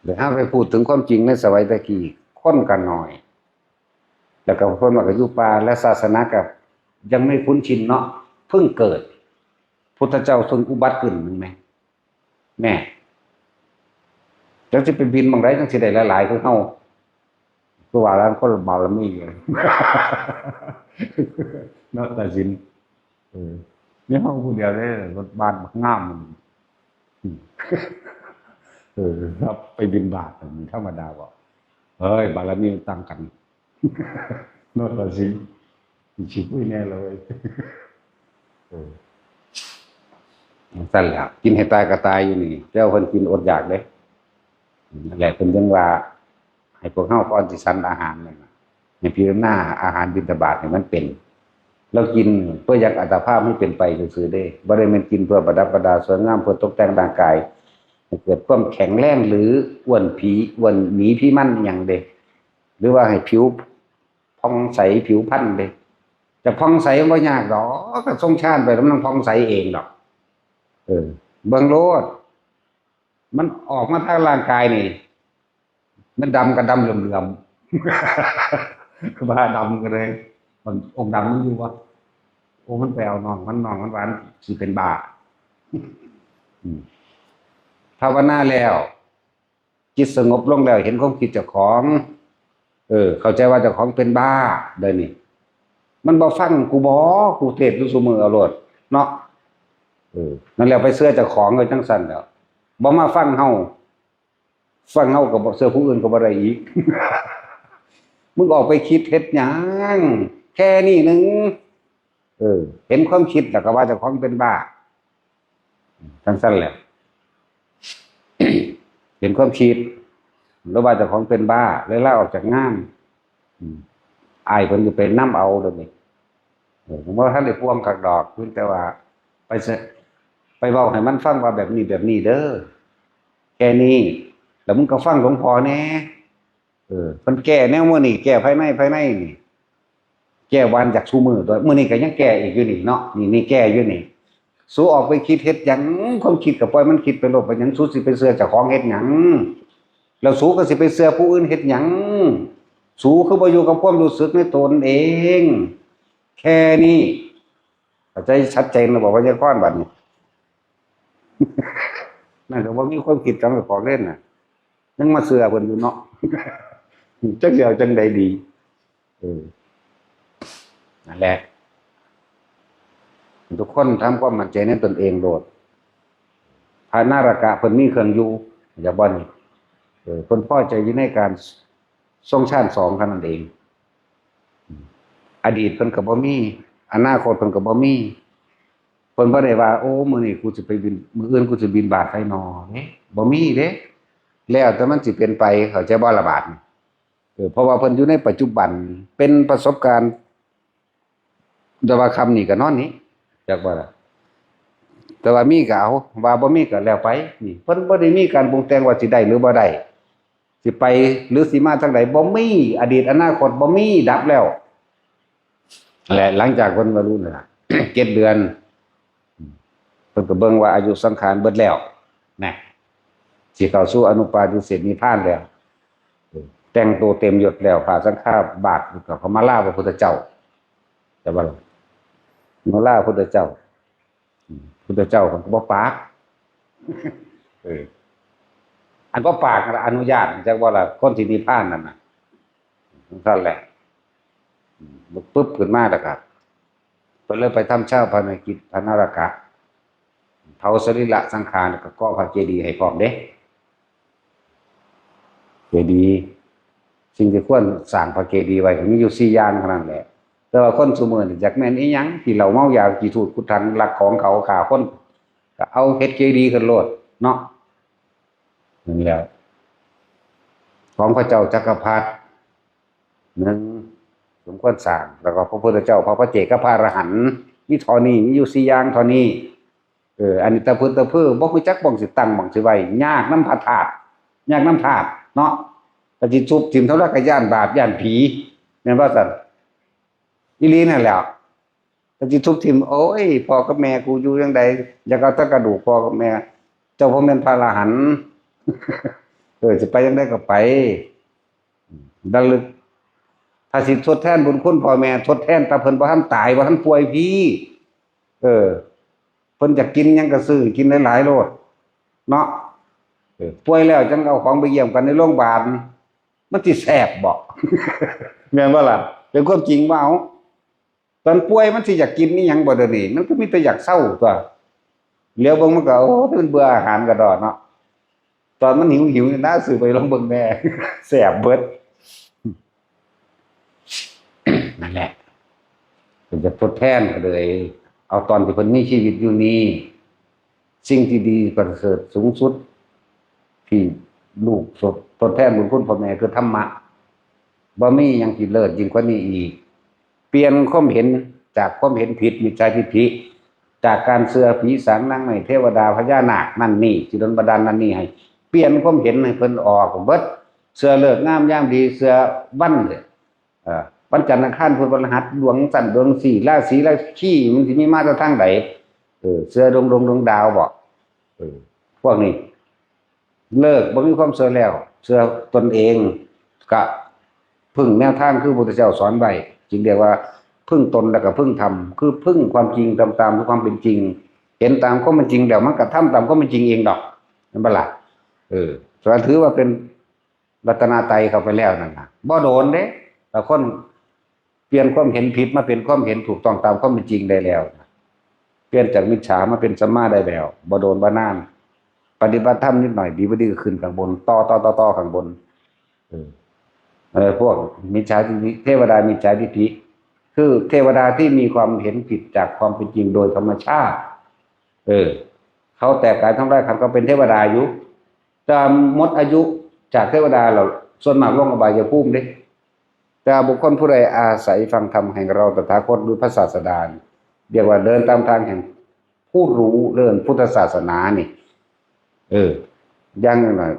แต่ถ้าไปพูดถึงความจริงในสมัยตะกี้ คนก็น้อย แล้วก็คนมันก็อยู่ป่า และศาสนาก็ยังไม่คุ้นชินเนาะ เพิ่งเกิด พุทธเจ้าเพิ่งอุบัติขึ้น แม่นไหม แม่ จักสิไปบิณฑบาตหม่องใดจังสิได้หลายๆ คือเฮา คือว่าแล้วคนบารมีอยู่ เนาะ ตาสิน เออ มีเฮาผู้เดียวเด้ รถบ้านบักงามมัน เออ ครับ ไปบิณฑบาตมันธรรมดาบ่ เฮ้ย บารมีมันต่างกัน เนาะ ตาสิน สิคุยแน่เลย เออ จั่งซั่นแหละ กินให้ตายก็ตายอยู่นี่ แต่ว่าเพิ่นกินอดอยากเด้ นั่นแหละ เพิ่นจึงว่า ให้พวกเฮาก่อนสิฉันอาหารนั่นน่ะ ให้พิจารณาอาหารบิณฑบาตให้มันเป็น เรากินเพื่ออยากอัตภาพให้เป็นไปซื่อๆเด้ บ่ได้แม่นกินเพื่อประดับประดาสวยงาม เพื่อตกแต่งร่างกาย ให้เกิดความแข็งแรงหรืออ้วนผี อ้วนหมีผีมันอิหยังเด้ หรือว่าให้ผิวผ่องใสผิวพรรณเด้ จะผ่องใสมันบ่ยากดอก ก็ทรงฌานไปแล้วมันผ่องใสเองดอก เออ เบิ่งโลด มันออกมาทางร่างกายนี่ มันดำก็ดำเหลื่อมๆ ว่าดำก็เลย มันองค์ดำมันอยู่วะ โอ้ มันไปเอาน้องมัน น้องมันว่ามันสิเป็นบ้า อืม ภาวนาแล้ว จิตสงบลงแล้ว เห็นความคิดเจ้าของ เออ เข้าใจว่าเจ้าของเป็นบ้า เดี๋ยวนี้ มันบ่ฟังกูบ่ กูเทศน์อยู่ซุมื้อเอาโลด เนาะ เออ นั่นแหละ ไปเชื่อเจ้าของเลยจังซั่นแหล้ว บ่มาฟังเฮา ฟังเฮาก็บ่ เชื่อผู้อื่นก็บ่ได้อีก มึงออกไปคิดเฮ็ดหยัง แค่นี้หนึ่ง เออ เห็นความคิดแล้วก็ว่าเจ้าของเป็นบ้า จังซั่นแหละ เห็นความคิด แล้วว่าเจ้าของเป็นบ้า เลยลาออกจากงาน อืม อ้ายเพิ่นก็ไปนำเอาเดี๋ยวนี้ เออ ผมว่าท่านได้พ่วงคักดอก เพียงแต่ว่าไปเส- ไปเว้าให้มันฟังว่าแบบนี้แบบนี้เด้อ แค่นี้ แล้วมึงก็ฟังหลวงพ่อแหน่ เออ เพิ่นแก้แนวมื้อนี้ แก้ภายใน ภายในนี่ แก้วันจากซุมื้อตัว มื้อนี้ก็ยังแก้อีกอยู่นี่เนาะ นี่ นี่แก้อยู่นี่ สูออกไปคิดเฮ็ดหยัง ความคิดก็ปล่อยมันคิดไปโลด เป็นหยังสูสิไปเชื่อเจ้าของเฮ็ดหยัง แล้วสูก็สิไปเชื่อผู้อื่นเฮ็ดหยัง สูคือบ่อยู่กับความรู้สึกในตนเอง แค่นี้ เข้าใจชัดเจนแล้วบอกว่ายังค้อนบัดนี้ นั่นก็บ่มีความคิดของเจ้าของเล่นน่ะ ยังมาเชื่อเพิ่นอยู่เนาะ จักสิเอาจังใดดี เออ นั่นแหละ ทุกคนทำความมั่นใจในตนเองโลด พระนารกะเพิ่นมีเครื่องอยู่ อย่าบ่นี่ เออ เพิ่นพอใจอยู่ในการทรงฌานสองเท่านั้นเอง อดีตเพิ่นก็บ่มี อนาคตเพิ่นก็บ่มี เพิ่นบ่ได้ว่า โอ้ มื้อนี้กูสิไปบิณ มื้ออื่นกูสิบิณฑบาตไสน้อ เด้ บ่มีเด้ แล้วแต่มันสิเป็นไป เข้าใจบ่ล่ะบาดนี้ เออ เพราะว่าเพิ่นอยู่ในปัจจุบัน เป็นประสบการณ์ แต่ว่าค่ำนี้ก็นอนนี้ จักว่าล่ะ แต่ว่ามีก็เอา ว่าบ่มีก็แล้วไป นี่ เพิ่นบ่ได้มีการปรุงแต่งว่าสิได้หรือบ่ได้ สิไปหรือสิมาทางใด บ่มี อดีตอนาคตบ่มี ดับแล้ว และหลังจากเพิ่นบรรลุนั่นล่ะ เจ็ดเดือน เพิ่นก็เบิ่งว่าอายุสังขารเบิดแล้ว นะ สิเข้าสู่อนุปาทิเสสนิพพานแล้ว แต่งตัวเต็มยศแล้ว ผ้าสังฆาบาตรก็เข้ามาลาพระพุทธเจ้า แต่ว่ามาลาพระพุทธเจ้า อืม พุทธเจ้าเพิ่นก็บ่ปาก เออ อันบ่ปากนั่นล่ะอนุญาต จักว่าล่ะ คนที่นิพพานนั่นน่ะ นั่นแหละ อืม ปึ๊บขึ้นมาแล้วก็ เพิ่นเลยไปทำฌาปนกิจพระนารกะ เผาสรีระสังขาร แล้วก็ก่อพระเจดีย์ให้พร้อมเด้ เจดีย์ สิ่งที่ควรสร้างพระเจดีย์ไว้ก็มีอยู่สี่อย่างเท่านั้นแหละ แต่ว่าคนซุมื้อนี่จักแม่นอีหยัง กินเหล้าเมายา ขี้ถูดคุดถัง ลักของเขา ฆ่าคน ก็เอาเฮ็ดเจดีย์ขึ้นโลดเนาะ นั่นแหละ ของพระเจ้าจักรพรรดิ หนึ่ง สมควรสร้าง แล้วก็พระพุทธเจ้า พระปัจเจก กับพระอรหันต์ มีเท่านี้ มีอยู่สี่อย่างเท่านี้ เออ อันนี้ตะพึดตะพือ บ่รู้จักหม่องสิตั้งหม่องสิไว้ ยากนำพระธาตุ ยากนำธาตุเนาะ ก็สิทุบถิ่มเท่าใดก็ย้านบาปย้านผี แม่นบ่ซั่น อีหลีนั่นแหละ ก็สิทุบถิ่ม โอ้ย พ่อกับแม่กูอยู่จั่งใด อยากเอาแต่กระดูกพ่อกับแม่ เจ้าบ่แม่นพระอรหันต์ เออ สิไปจั่งใดก็ไป ระลึก ถ้าสิทดแทนบุญคุณพ่อแม่ ทดแทนแต่เพิ่นบ่ทันตาย บ่ทันป่วยพี้ เออ เพิ่นอยากกินหยังก็ซื้อกินหลายๆโลด เนาะ เออ ป่วยแล้วจั่งเอาของไปเยี่ยมกันในโรงพยาบาล มันสิแซ่บบ่ แม่นบ่ล่ะ เป็นความจริงบ่ เอา ตอนป่วยมันสิอยากกินอีหยังบ่เดี๋ยวนี้ มันก็มีแต่อยากเซาตั๊ว เหลียวเบิ่งมันก็ โอ้ มันเบื่ออาหารกะด้อเนาะ ตอนมันหิวๆนี่นะ ซื้อไปลองเบิ่งแหน่ แซ่บเบิด นั่นแหละ เพิ่นจะทดแทนก็เลย เอาตอนที่เพิ่นมีชีวิตอยู่นี้ สิ่งที่ดีประเสริฐสูงสุด ที่ลูกทดแทนบุญคุณพ่อแม่คือธรรมะ บ่มีหยังที่เลิศยิ่งกว่านี้อีก เปลี่ยนความเห็นจากความเห็นผิด มิจฉาทิฏฐิ จากการเชื่อผีสางนางไม้เทวดาพญานาคนั่นนี่ สิดลบันดาลนั่นนี่ให้ เปลี่ยนความเห็นให้เพิ่นออกเบิด เชื่อฤกษ์งามยามดี เชื่อวัน เอ่อ วันจันทร์อังคารพุธพฤหัส ดวงจันทร์ดวงสี่ ราศีราคีมันสิมีมาแต่ทางใด เออ เชื่อดวงดวงดวงดาวบ่ เออ พวกนี้ เลิกบ่มีความเชื่อแล้ว เชื่อตนเอง ก็พึ่งแนวทางคือพระพุทธเจ้าสอนไว้ จึงเรียกว่าพึ่งตนแล้วก็พึ่งธรรม คือพึ่งความจริงตาม ตามความเป็นจริง เห็นตามความเป็นจริงแล้วมันก็ทำตามความเป็นจริงเองดอก แม่นบ่ล่ะ เออ ถือว่าเป็นรัตนตรัยเข้าไปแล้วนั่นน่ะ บ่โดนเด้ แต่คนเปลี่ยนความเห็นผิดมาเป็นความเห็นถูกต้องตามความเป็นจริงได้แล้ว เปลี่ยนจากมิจฉามาเป็นสัมมาได้แล้ว บ่โดนบ่นาน ปฏิบัติธรรมนิดหน่อย ดีบ่ดีก็ขึ้นข้างบน ต่อ ต่อ ต่อ ต่อข้างบน เออ เออ พวกมิจฉาทิฏฐิ เทวดามิจฉาทิฏฐิ คือเทวดาที่มีความเห็นผิดจากความเป็นจริงโดยธรรมชาติ เออ เขาแตกกายทำลายขันธ์ ก็เป็นเทวดาอยู่ แต่หมดอายุจากเทวดาแล้ว ส่วนมากลงอบายภูมิเด้ แต่บุคคลผู้ใดอาศัยฟังธรรมแห่งเราตถาคต หรือพระศาสดานี่ เรียกว่าเดินตามทางแห่งผู้รู้เรื่องพุทธศาสนานี่ เออ อย่างน้อย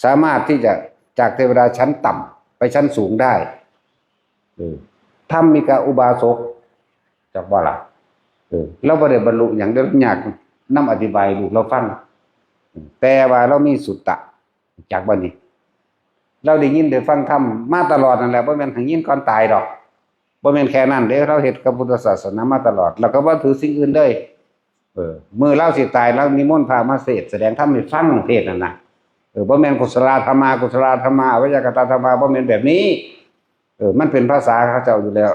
สามารถที่จะจากเทวดาชั้นต่ำไปชั้นสูงได้ เออ ธรรมิกอุบาสก จักบ่ล่ะ เออ เราบ่ได้บรรลุหยังเด้อ เราอยากนำอธิบายให้ลูกเราฟัง แต่ว่าเรามีสุตตะ จักบ่นี่ เราได้ยินได้ฟังธรรมมาตลอดนั่นแหละ บ่แม่นได้ยินก่อนตายดอก บ่แม่นแค่นั้นเด้ เราเฮ็ดกับพุทธศาสนามาตลอด แล้วก็บ่ถือสิ่งอื่นเลย เออ มื้อเราสิตาย เรานิมนต์พระมาเทศน์แสดงธรรมให้ฟัง เทศน์นั่นนะ เออ บ่แม่นกุศลาธรรมา กุศลาธรรมา อวิคตาธรรมา บ่แม่นแบบนี้ เออ มันเป็นภาษาเขาเจ้าอยู่แล้ว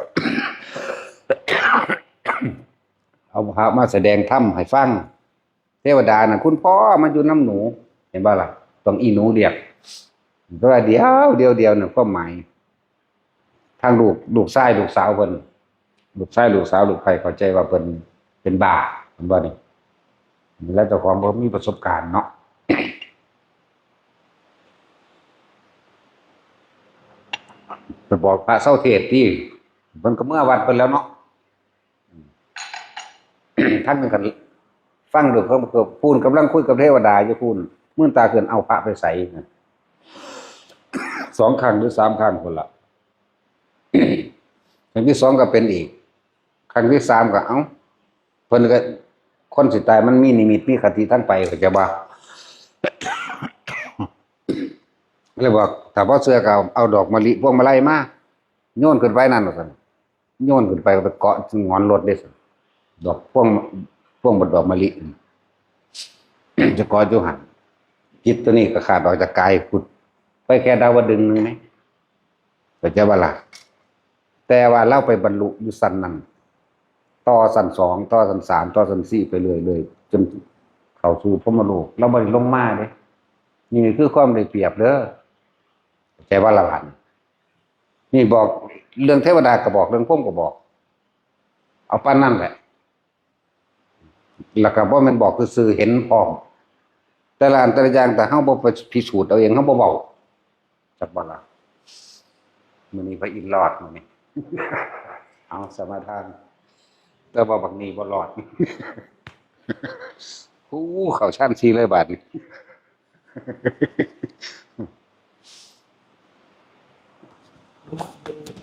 เอาพระมาแสดงธรรมให้ฟัง เทวดาน่ะ คุณพ่อมาอยู่นำหนู เห็นบ่ล่ะ ต้องอีหนูเรียก แต่ว่าเดี๋ยว เดี๋ยว เดี๋ยวน่ะ ความหมาย ทางลูก ลูกชาย ลูกสาวเพิ่น ลูกชาย ลูกสาว ลูกใคร่เข้าใจว่าเพิ่นเป็นบ้า เห็นบ่นี่ แล้วเจ้าของบ่มีประสบการณ์เนาะ ไปบอกพระเซาเทศน์ติ เพิ่นก็เมือวัดเพิ่นแล้วเนาะ ท่านก็ฟังดู เขาก็พูนกำลังคุยกับเทวดาอยู่พูน มื่นตาขึ้น เอาพระไปใส่ สองครั้งหรือสามครั้งพูนละ ครั้งที่สองก็เป็นอีก ครั้งที่สามก็ เอ้า เพิ่นก็ คนสิตายมันมีนิมิตมีคติทางไป เข้าใจบ่ เลยบอก ถ้าบ่เชื่อก็เอาดอกมะลิพวงมาลัยมา โยนขึ้นไปนั่นว่าซั่น โยนขึ้นไปก็ไปเกาะหงอนรถเด้ซั่น ดอกพวง พวงดอกมะลิ จะเกาะอยู่หั่น จิตตัวนี้ก็ขาดออกจากกายพุทธ ไปแค่ดาวดึงส์หนึ่งไหม เข้าใจบ่ล่ะ แต่ว่าเราไปบรรลุอยู่ชั้นนั้น ต่อชั้นสอง ต่อชั้นสาม ต่อชั้นสี่ ไปเรื่อยๆ จนเข้าสู่พรหมโลก เราบ่ได้ลงมาเด้ นี่คือความได้เปรียบเด้อ เข้าใจบ่ล่ะหลาน นี่บอกเรื่องเทวดาก็บอก เรื่องพรหมก็บอก เอาปานนั้นแหละ แล้วก็บ่แม่นบอกซื่อๆ เห็นพร้อม แต่ละอันแต่ละอย่าง ถ้าเฮาบ่ไปพิสูจน์เอาเอง เฮาบ่เว้า จักบ่ล่ะ มื้อนี้พระอินทร์รอดมื้อนี้ เอาสมาทาน แต่ว่าบักนี่บ่รอด โอ้ เข้าชั้นสี่เลยบาดนี้ เ